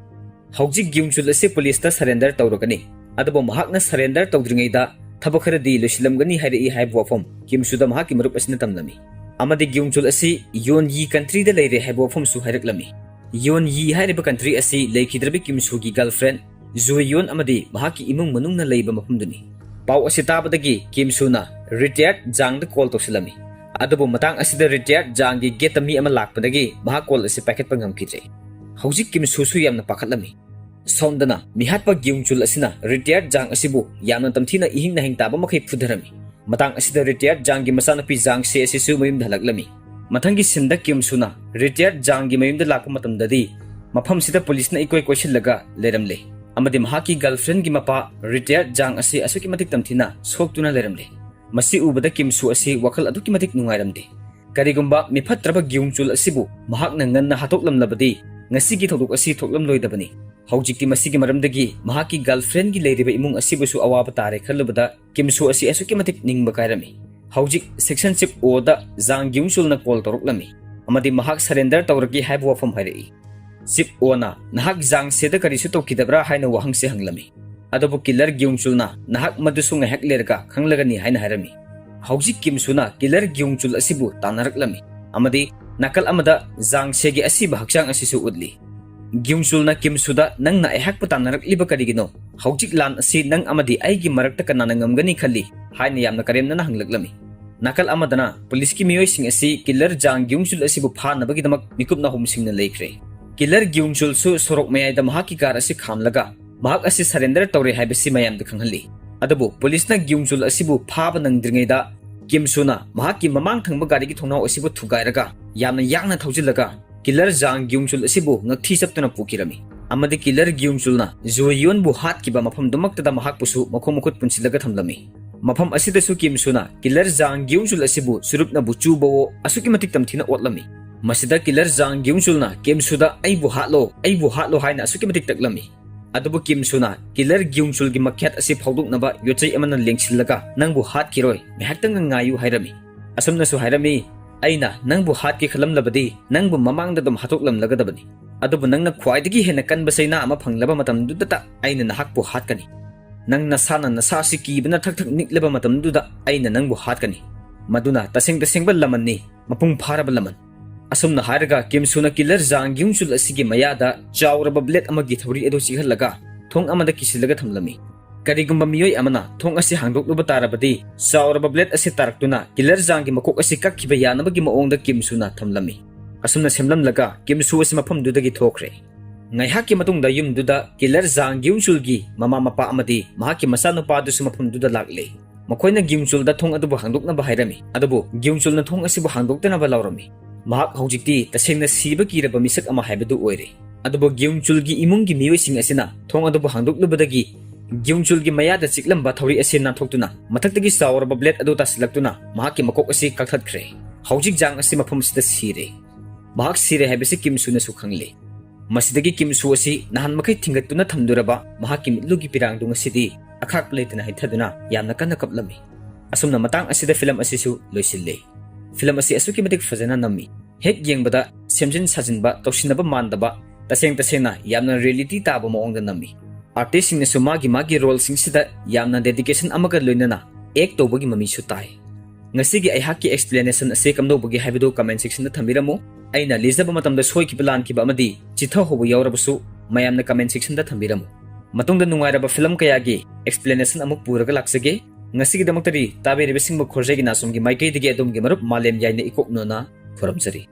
ꯍꯧꯖꯤꯛ ꯒ꯭ꯌꯨꯡ ꯆꯨꯜ ꯑꯁꯤ ꯄꯨꯂꯤꯁꯇ ꯁꯔꯦꯟꯗꯔ ꯇꯧꯔꯒꯅꯤ, ꯑꯗꯨꯕꯨ ꯃꯍꯥꯛꯅ ꯁꯔꯦꯟꯗꯔ ꯇꯧꯗ꯭ꯔꯤꯉꯩꯗ ꯊꯕꯛ ꯈꯔꯗꯤ ꯂꯣꯏꯁꯤꯜꯂꯝꯒꯅꯤ ꯍꯥꯏꯔꯛꯏ ꯍꯥꯏꯕ ꯋꯥꯐꯝ ꯀꯤꯝ ꯁꯨꯗ ꯃꯍꯥꯛꯀꯤ ꯃꯔꯨꯞ ꯑꯁꯤꯅ ꯇꯝꯂꯝꯃꯤ꯫ ꯑꯃꯗꯤ ꯒ꯭ꯌꯨꯡ ꯆꯨꯜ ꯑꯁꯤ ꯌꯣꯟ ꯌꯤ ꯀꯟꯇ꯭ꯔꯤꯗ ꯂꯩꯔꯦ ꯍꯥꯏꯕ ꯋꯥꯐꯝꯁꯨ ꯍꯥꯏꯔꯛꯂꯝꯃꯤ꯫ ꯌꯣꯟ ꯌꯤ ꯍꯥꯏꯔꯤꯕ ꯀꯟꯇ꯭ꯔꯤ ꯑꯁꯤ ꯂꯩꯈꯤꯗ꯭ꯔꯕꯤ ꯀꯤꯝ ꯁꯨꯒꯤ ꯒꯔꯜꯐ꯭ꯔꯦꯟ ꯖꯨ ꯌꯣꯟ ꯑꯃꯗꯤ ꯃꯍꯥꯛꯀꯤ ꯏꯃꯨꯡ ꯃꯅꯨꯡꯅ ꯂꯩꯕ ꯃꯐꯝꯗꯨꯅꯤ꯫ ꯄꯥꯎ ꯑꯁꯤ ꯇꯥꯕꯗꯒꯤ ꯀꯤꯝ ꯁꯨꯅ ꯔꯤꯇꯥꯌꯔꯗ ꯖꯥꯡꯗ ꯀꯣꯜ ꯇꯧꯁꯤꯜꯂꯝꯃꯤ꯫ ꯑꯗꯨꯕꯨ ꯃꯇꯥꯡ ꯑꯁꯤꯗ ꯔꯤꯇꯥꯌꯔꯗ ꯖꯥꯡꯒꯤ ꯒꯦꯠꯇ ꯃꯤ ꯑꯃ ꯂꯥꯛꯄꯗꯒꯤ ꯃꯍꯥꯛ ꯀꯣꯜ ꯑꯁꯤ ꯄꯥꯏꯈꯠꯄ ꯉꯝꯈꯤꯗ꯭ꯔꯦ꯫ ꯍꯧꯖꯤꯛ ꯀꯤꯝ ꯁꯨꯁꯨ ꯌꯥꯝꯅ ꯄꯥꯈꯠꯂꯝꯃꯤ꯫ ꯁꯣꯝꯗꯅ ꯃꯤꯍꯥꯠꯄ ꯒ꯭ꯌꯨꯡ ꯆꯨꯜ ꯑꯁꯤꯅ ꯔꯤꯇꯥꯌꯔꯗ ꯖꯥꯡ ꯑꯁꯤꯕꯨ ꯌꯥꯝꯅ ꯇꯝꯊꯤꯅ ꯏꯍꯤꯡ ꯅꯥꯍꯤꯡ ꯇꯥꯕ ꯃꯈꯩ ꯐꯨꯊꯔꯝꯃꯤ꯫ ꯃꯇꯥꯡ ꯑꯁꯤꯗ ꯔꯤꯇꯥꯌꯔꯗ ꯖꯥꯡꯒꯤ ꯃꯆꯥꯅꯨꯄꯤ ꯖꯥꯡ ꯁꯦ ꯑꯁꯤꯁꯨ ꯃꯌꯨꯝꯗ ꯍꯜꯂꯛꯂꯝꯃꯤ꯫ ꯃꯊꯪꯒꯤ ꯁꯤꯟꯗ ꯀꯤꯝ ꯁꯨꯅ ꯔꯤꯇꯥꯌꯔꯗ ꯖꯥꯡꯒꯤ ꯃꯌꯨꯝꯗ ꯂꯥꯛꯄ ꯃꯇꯝꯗꯗꯤ ꯃꯐꯝꯁꯤꯗ ꯄꯨꯂꯤꯁꯅ ꯏꯀꯣꯏ ꯀꯣꯏꯁꯤꯜꯂꯒ ꯂꯩꯔꯝꯂꯦ ꯑꯃꯗꯤ ꯃꯍꯥꯛꯀꯤ ꯒꯔꯜꯐ꯭ꯔꯦꯟꯒꯤ ꯃꯄꯥ ꯔꯤꯇꯥꯌꯔꯗ ꯖꯥꯡ ꯑꯁꯤ ꯑꯁꯨꯛꯀꯤ ꯃꯇꯤꯛ ꯇꯝꯊꯤꯅ ꯁꯣꯛꯇꯨꯅ ꯂꯩꯔꯝꯂꯦ꯫ ꯃꯁꯤ ꯎꯕꯗ ꯀꯤꯝ ꯁꯨ ꯑꯁꯤ ꯋꯥꯈꯜ ꯑꯗꯨꯛꯀꯤ ꯃꯇꯤꯛ ꯅꯨꯡꯉꯥꯏꯔꯝꯗꯦ꯫ ꯀꯔꯤꯒꯨꯝꯕ ꯃꯤꯐꯠꯇ꯭ꯔꯕ ꯒꯤꯌꯨꯡ ꯆꯨꯜ ꯑꯁꯤꯕꯨ ꯃꯍꯥꯛꯅ ꯉꯟꯅ ꯍꯥꯠꯇꯣꯛꯂꯝꯂꯕꯗꯤ ꯉꯁꯤꯒꯤ ꯊꯧꯗꯣꯛ ꯑꯁꯤ ꯊꯣꯛꯂꯝꯂꯣꯏꯗꯕꯅꯤ꯫ ꯍꯧꯖꯤꯛꯇꯤ ꯃꯁꯤꯒꯤ ꯃꯔꯝꯗꯒꯤ ꯃꯍꯥꯛꯀꯤ girlfriendꯒꯤ ꯂꯩꯔꯤꯕ ꯏꯃꯨꯡ ꯑꯁꯤꯕꯨꯁꯨ ꯑꯋꯥꯕ ꯇꯥꯔꯦ ꯈꯜꯂꯨꯕꯗ ꯀꯤꯝ ꯁꯨ ꯑꯁꯤ ꯑꯁꯨꯛꯀꯤ ꯃꯇꯤꯛ ꯅꯤꯡꯕ ꯀꯥꯏꯔꯝꯃꯤ꯫ ꯍꯧꯖꯤꯛ section chief ꯑꯣꯗ ꯖꯥꯡ ꯒꯤꯌꯨꯡ ꯆꯨꯜꯅ call ꯇꯧꯔꯛꯂꯝꯃꯤ ꯑꯃꯗꯤ ꯃꯍꯥꯛ surrender ꯇꯧꯔꯒꯦ ꯍꯥꯏꯕ ꯋꯥꯐꯝ ꯍꯥꯏꯔꯛꯏ꯫ Chief ꯑꯣꯅ, "ꯅꯍꯥꯛ ꯖꯥꯡ ꯁꯦꯗ ꯀꯔꯤꯁꯨ ꯇꯧꯈꯤꯗꯕ꯭ꯔꯥ?" ꯍꯥꯏꯅ ꯋꯥꯍꯪꯁꯦ ꯍꯪꯂꯝꯃꯤ꯫ ꯑꯗꯨꯕꯨ killer ꯒꯤꯌꯨꯡ ꯆꯨꯜꯅ, "ꯅꯍꯥꯛ ꯃꯗꯨꯁꯨ ꯉꯥꯏꯍꯥꯛ ꯂꯩꯔꯒ ꯈꯪꯂꯒꯅꯤ" ꯍꯥꯏꯅ ꯍꯥꯏꯔꯝꯃꯤ꯫ ꯍꯧꯖꯤꯛ ꯀꯤꯝ ꯁꯨꯅ killer ꯒꯤꯌꯨꯡ ꯆꯨꯜ ꯑꯁꯤꯕꯨ ꯇꯥꯟꯅꯔꯛꯂꯝꯃꯤ ꯑꯃꯗꯤ ꯅꯥꯀꯜ ꯑꯃꯗ ꯖꯥꯡ ꯁꯦꯒꯤ ꯑꯁꯤꯕ ꯍꯛꯆꯥꯡ ꯑꯁꯤꯁꯨ ꯎꯠꯂꯤ꯫ ꯒꯤꯌꯨꯡ ꯆꯨꯜꯅ ꯀꯤꯝ ꯁꯨꯗ, "ꯅꯪꯅ ꯑꯩꯍꯥꯛꯄꯨ ꯇꯥꯟꯅꯔꯛꯂꯤꯕ ꯀꯔꯤꯒꯤꯅꯣ? ꯍꯧꯖꯤꯛ ꯂꯥꯟ ꯑꯁꯤ ꯅꯪ ꯑꯃꯗꯤ ꯑꯩꯒꯤ ꯃꯔꯛꯇ ꯀꯅꯥꯅ ꯉꯝꯒꯅꯤ ꯈꯜꯂꯤ?" ꯍꯥꯏꯅ ꯌꯥꯝꯅ ꯀꯔꯦꯝꯅꯅ ꯍꯪꯂꯛꯂꯝꯃꯤ꯫ ꯅꯥꯀꯜ ꯑꯃꯗꯅ ꯄꯨꯂꯤꯁꯀꯤ ꯃꯤꯑꯣꯏꯁꯤꯡ ꯑꯁꯤ killer ꯖꯥꯡ ꯒꯤꯌꯨꯡ ꯆꯨꯜ ꯑꯁꯤꯕꯨ ꯐꯥꯅꯕꯒꯤꯗꯃꯛ ꯃꯤꯀꯨꯞ ꯅꯥꯍꯨꯝꯁꯤꯡꯅ ꯂꯩꯈ꯭ꯔꯦ꯫ Killer ꯒꯤꯌꯨꯡ ꯆꯨꯜꯁꯨ ꯁꯣꯔꯣꯛ ꯃꯌꯥꯏꯗ ꯃꯍꯥꯛꯀꯤ car ꯑꯁꯤ ꯈꯥꯝꯂꯒ ꯃꯍꯥꯛ ꯑꯁꯤ surrender ꯇꯧꯔꯦ ꯍꯥꯏꯕꯁꯤ ꯃꯌꯥꯝꯗ ꯈꯪꯍꯜꯂꯤ꯫ ꯑꯗꯨꯕꯨ ꯄꯨꯂꯤꯁꯅ ꯒꯤꯌꯨꯡ ꯆꯨꯜ ꯑꯁꯤꯕꯨ ꯐꯥꯕ ꯅꯪꯗ꯭ꯔꯤꯉꯩꯗ ꯀꯤꯝ ꯁꯨꯅ ꯃꯍꯥꯛꯀꯤ ꯃꯃꯥꯡ ꯊꯪꯕ ꯒꯥꯔꯤꯒꯤ ꯊꯣꯡꯅꯥꯎ ꯑꯁꯤꯕꯨ ꯊꯨꯒꯥꯏꯔꯒ ꯌꯥꯝꯅ ꯌꯥꯡꯅ ꯊꯧꯖꯤꯜꯂꯒ killer ꯖꯥꯡ ꯒꯤꯌꯨꯡ ꯆꯨꯜ ꯑꯁꯤꯕꯨ ꯉꯛꯊꯤ ꯆꯞꯇꯨꯅ ꯄꯨꯈꯤꯔꯝꯃꯤ꯫ ꯑꯃꯗꯤ killer ꯒꯤꯌꯨꯡ ꯆꯨꯜꯅ ꯖꯨ ꯌꯣꯟꯕꯨ ꯍꯥꯠꯈꯤꯕ ꯃꯐꯝꯗꯨꯃꯛꯇꯗ ꯃꯍꯥꯛꯄꯨꯁꯨ ꯃꯈꯣꯡ ꯃꯈꯨꯠ ꯄꯨꯟꯁꯤꯜꯂꯒ ꯊꯝꯂꯝꯃꯤ꯫ ꯃꯐꯝ ꯑꯁꯤꯗꯁꯨ ꯀꯤꯝ ꯁꯨꯅ killer ꯖꯥꯡ ꯒꯤꯌꯨꯡ ꯆꯨꯜ ꯑꯁꯤꯕꯨ ꯆꯨꯔꯨꯞꯅ ꯕꯨꯆꯨꯕꯋꯣ ꯑꯁꯨꯛꯀꯤ ꯃꯇꯤꯛ ꯇꯝꯊꯤꯅ ꯑꯣꯠꯂꯝꯃꯤ꯫ ꯃꯁꯤꯗ killer ꯖꯥꯡ ꯒꯤꯌꯨꯡ ꯆꯨꯜꯅ ꯀꯤꯝ ꯁꯨꯗ, "ꯑꯩꯕꯨ ꯍꯥꯠꯂꯣ, ꯑꯩꯕꯨ ꯍꯥꯠꯂꯣ" ꯍꯥꯏꯅ ꯑꯁꯨꯛꯀꯤ ꯃꯇꯤꯛ ꯇꯛꯂꯝꯃꯤ꯫ ꯑꯗꯨꯕꯨ ꯀꯤꯝ ꯁꯨꯅ killer ꯒꯤꯌꯨꯡ ꯆꯨꯜꯒꯤ ꯃꯈ꯭ꯌꯥꯠ ꯑꯁꯤ ꯐꯥꯎꯗꯣꯛꯅꯕ ꯌꯣꯠꯆꯩ ꯑꯃꯅ ꯂꯦꯡꯁꯤꯜꯂꯒ, "ꯅꯪꯕꯨ ꯍꯥꯠꯈꯤꯔꯣꯏ, ꯉꯥꯏꯍꯥꯛꯇꯪꯒ ꯉꯥꯏꯌꯨ" ꯍꯥꯏꯔꯝꯃꯤ꯫ ꯑꯁꯨꯝꯅꯁꯨ ꯍꯥꯏꯔꯝꯃꯤ, "ꯑꯩꯅ ꯅꯪꯕꯨ ꯍꯥꯠꯀꯦ ꯈꯜꯂꯝꯂꯕꯗꯤ ꯅꯪꯕꯨ ꯃꯃꯥꯡꯗ ꯑꯗꯨꯝ ꯍꯥꯠꯇꯣꯛꯂꯝꯂꯒꯗꯕꯅꯤ꯫ ꯑꯗꯨꯕꯨ ꯅꯪꯅ ꯈ꯭ꯋꯥꯏꯗꯒꯤ ꯍꯦꯟꯅ ꯀꯟꯕ ꯆꯩꯅꯥ ꯑꯃ ꯐꯪꯂꯕ ꯃꯇꯝꯗꯨꯗꯇ ꯑꯩꯅ ꯅꯍꯥꯛꯄꯨ ꯍꯥꯠꯀꯅꯤ꯫ ꯅꯪ ꯅꯁꯥꯅ ꯅꯁꯥ ꯑꯁꯤ ꯀꯤꯕꯅ ꯊꯛ ꯊꯛ ꯅꯤꯛꯂꯕ ꯃꯇꯝꯗꯨꯗ ꯑꯩꯅ ꯅꯪꯕꯨ ꯍꯥꯠꯀꯅꯤ꯫ ꯃꯗꯨꯅ ꯇꯁꯦꯡ ꯇꯁꯦꯡꯕ ꯂꯃꯟꯅꯤ, ꯃꯄꯨꯡ ꯐꯥꯔꯕ ꯂꯃꯟ"꯫ ꯑꯁꯨꯝꯅ ꯍꯥꯏꯔꯒ ꯀꯤꯝ ꯁꯨꯅ killer ꯖꯥꯡ ꯒꯤꯌꯨꯡ ꯆꯨꯜ ꯑꯁꯤꯒꯤ ꯃꯌꯥꯗ ꯆꯥꯎꯔꯕ blade ꯑꯃꯒꯤ ꯊꯧꯔꯤ ꯑꯗꯨ ꯆꯤꯛꯍꯜꯂꯒ ꯊꯣꯡ ꯑꯃꯗ ꯀꯤꯁꯤꯜꯂꯒ ꯊꯝꯂꯝꯃꯤ꯫ ꯀꯔꯤꯒꯨꯝꯕ ꯃꯤꯑꯣꯏ ꯑꯃꯅ ꯊꯣꯡ ꯑꯁꯤ ꯍꯥꯡꯗꯣꯛꯂꯨꯕ ꯇꯥꯔꯕꯗꯤ ꯆꯥꯎꯔꯕ blade ꯑꯁꯤ ꯇꯥꯔꯛꯇꯨꯅ killer ꯖꯥꯡꯒꯤ ꯃꯀꯣꯛ ꯑꯁꯤ ꯀꯛꯈꯤꯕ ꯌꯥꯅꯕꯒꯤ ꯃꯑꯣꯡꯗ ꯀꯤꯝ ꯁꯨꯅ ꯊꯝꯂꯝꯃꯤ꯫ ꯑꯁꯨꯝꯅ ꯁꯦꯝꯂꯝꯂꯒ ꯀꯤꯝ ꯁꯨ ꯑꯁꯤ ꯃꯐꯝꯗꯨꯗꯒꯤ ꯊꯣꯛꯈ꯭ꯔꯦ꯫ ꯉꯥꯏꯍꯥꯛꯀꯤ ꯃꯇꯨꯡꯗ ꯌꯨꯝꯗꯨꯗ killer ꯖꯥꯡ ꯒꯤꯌꯨꯡ ꯆꯨꯜꯒꯤ ꯃꯃꯥ ꯃꯄꯥ ꯑꯃꯗꯤ ꯃꯍꯥꯛꯀꯤ ꯃꯆꯥꯅꯨꯄꯥꯗꯨꯁꯨ ꯃꯐꯝꯗꯨꯗ ꯂꯥꯛꯂꯦ꯫ ꯃꯈꯣꯏꯅ ꯒꯤꯌꯨꯡ ꯆꯨꯜꯗ ꯊꯣꯡ ꯑꯗꯨꯕꯨ ꯍꯥꯡꯗꯣꯛꯅꯕ ꯍꯥꯏꯔꯝꯃꯤ, ꯑꯗꯨꯕꯨ ꯒꯤꯌꯨꯡ ꯆꯨꯜꯅ ꯊꯣꯡ ꯑꯁꯤꯕꯨ ꯍꯥꯡꯗꯣꯛꯇꯅꯕ ꯂꯥꯎꯔꯝꯃꯤ꯫ ꯃꯍꯥꯛ ꯍꯧꯖꯤꯛꯇꯤ ꯇꯁꯦꯡꯅ ꯁꯤꯕ ꯀꯤꯔꯕ ꯃꯤꯁꯛ ꯑꯃ ꯍꯥꯏꯕꯗꯨ ꯑꯣꯏꯔꯦ꯫ ꯑꯗꯨꯕꯨ ꯒꯤꯌꯨꯡ ꯆꯨꯜꯒꯤ ꯏꯃꯨꯡꯒꯤ ꯃꯤꯑꯣꯏꯁꯤꯡ ꯑꯁꯤꯅ ꯊꯣꯡ ꯑꯗꯨꯕꯨ ꯍꯥꯡꯗꯣꯛꯂꯨꯕꯗꯒꯤ ꯒꯤꯌꯨꯡ ꯆꯨꯜꯒꯤ ꯃꯌꯥꯗ ꯆꯤꯛꯂꯝꯕ ꯊꯧꯔꯤ ꯑꯁꯤ ꯅꯥꯟꯊꯣꯛꯇꯨꯅ ꯃꯊꯛꯇꯒꯤ ꯆꯥꯎꯔꯕ blade ꯑꯗꯨ ꯇꯥꯁꯤꯜꯂꯛꯇꯨꯅ ꯃꯍꯥꯛꯀꯤ ꯃꯀꯣꯛ ꯑꯁꯤ ꯀꯛꯊꯠꯈ꯭ꯔꯦ꯫ ꯍꯧꯖꯤꯛ ꯖꯥꯡ ꯑꯁꯤ ꯃꯐꯝ ꯑꯁꯤꯗ ꯁꯤꯔꯦ꯫ ꯃꯍꯥꯛ ꯁꯤꯔꯦ ꯍꯥꯏꯕꯁꯤ ꯀꯤꯝ ꯁꯨꯅꯁꯨ ꯈꯪꯂꯦ꯫ ꯃꯁꯤꯗꯒꯤ ꯀꯤꯝ ꯁꯨ ꯑꯁꯤ ꯅꯍꯥꯟ ꯃꯈꯩ ꯊꯤꯡꯒꯠꯇꯨꯅ ꯊꯝꯂꯨꯔꯕ ꯃꯍꯥꯛꯀꯤ ꯃꯤꯠꯂꯨꯒꯤ ꯄꯤꯔꯥꯡꯗꯨ ꯉꯁꯤꯗꯤ ꯑꯈꯥꯛꯄ ꯂꯩꯇꯅ ꯍꯩꯊꯗꯨꯅ ꯌꯥꯝꯅ ꯀꯟꯅ ꯀꯞꯂꯝꯃꯤ꯫ ꯑꯁꯨꯝꯅ ꯃꯇꯥꯡ ꯑꯁꯤꯗ ꯐꯤꯂꯝ ꯑꯁꯤꯁꯨ ꯂꯣꯏꯁꯤꯜꯂꯤ꯫ ꯐꯤꯂꯝ ꯑꯁꯤ ꯑꯁꯨꯛꯀꯤ ꯃꯇꯤꯛ ꯐꯖꯅ ꯅꯝꯃꯤ꯫ ꯍꯦꯛ ꯌꯦꯡꯕꯗ ꯁꯦꯝꯖꯤꯟ ꯁꯥꯖꯤꯟꯕ, ꯇꯧꯁꯤꯟꯅꯕ ꯃꯥꯟꯗꯕ, ꯇꯁꯦꯡ ꯇꯁꯦꯡꯅ ꯌꯥꯝꯅ ꯔꯤꯌꯦꯂꯤꯇꯤ ꯇꯥꯕ ꯃꯑꯣꯡꯗ ꯅꯝꯃꯤ꯫ ꯑꯥꯔꯇꯤꯁꯁꯤꯡꯅꯁꯨ ꯃꯥꯒꯤ ꯃꯥꯒꯤ ꯔꯣꯜꯁꯤꯡꯁꯤꯗ ꯌꯥꯝꯅ ꯗꯦꯗꯤꯀꯦꯁꯟ ꯑꯃꯒ ꯂꯣꯏꯅꯅ ꯑꯦꯛ ꯇꯧꯕꯒꯤ ꯃꯃꯤꯁꯨ ꯇꯥꯏ꯫ ꯉꯁꯤꯒꯤ ꯑꯩꯍꯥꯛꯀꯤ ꯑꯦꯛꯁꯄ꯭ꯂꯦꯅꯦꯁꯟ ꯑꯁꯤ ꯀꯝꯗꯧꯕꯒꯦ ꯍꯥꯏꯕꯗꯨ ꯀꯃꯦꯟ ꯁꯦꯛꯁꯟꯗ ꯊꯝꯕꯤꯔꯝꯃꯨ꯫ ꯑꯩꯅ ꯂꯤꯖꯕ ꯃꯇꯝꯗ ꯁꯣꯏꯈꯤꯕ ꯂꯥꯟꯈꯤꯕ ꯑꯃꯗꯤ ꯆꯤꯊꯍꯧꯕ ꯌꯥꯎꯔꯕꯁꯨ ꯃꯌꯥꯝꯅ ꯀꯃꯦꯟ ꯁꯦꯛꯁꯟꯗ ꯊꯝꯕꯤꯔꯝꯃꯨ꯫ ꯃꯇꯨꯡꯗ ꯅꯨꯡꯉꯥꯏꯔꯕ ꯐꯤꯂꯝ ꯀꯌꯥꯒꯤ ꯑꯦꯛꯁꯄ꯭ꯂꯦꯅꯦꯁꯟ ꯑꯃꯨꯛ ꯄꯨꯔꯒ ꯂꯥꯛꯆꯒꯦ꯫ ꯉꯁꯤꯒꯤꯗꯃꯛꯇꯗꯤ ꯇꯥꯕꯤꯔꯤꯕꯁꯤꯡꯕꯨ ꯈꯣꯔꯖꯩꯒꯤ ꯅꯥꯆꯣꯝꯒꯤ ꯃꯥꯏꯀꯩꯗꯒꯤ ꯑꯗꯣꯝꯒꯤ ꯃꯔꯨꯞ ꯃꯥꯂꯦꯝ ꯌꯥꯏꯅ ꯏꯀꯣꯛꯅꯣꯅ ꯈꯨꯔꯨꯝꯖꯔꯤ꯫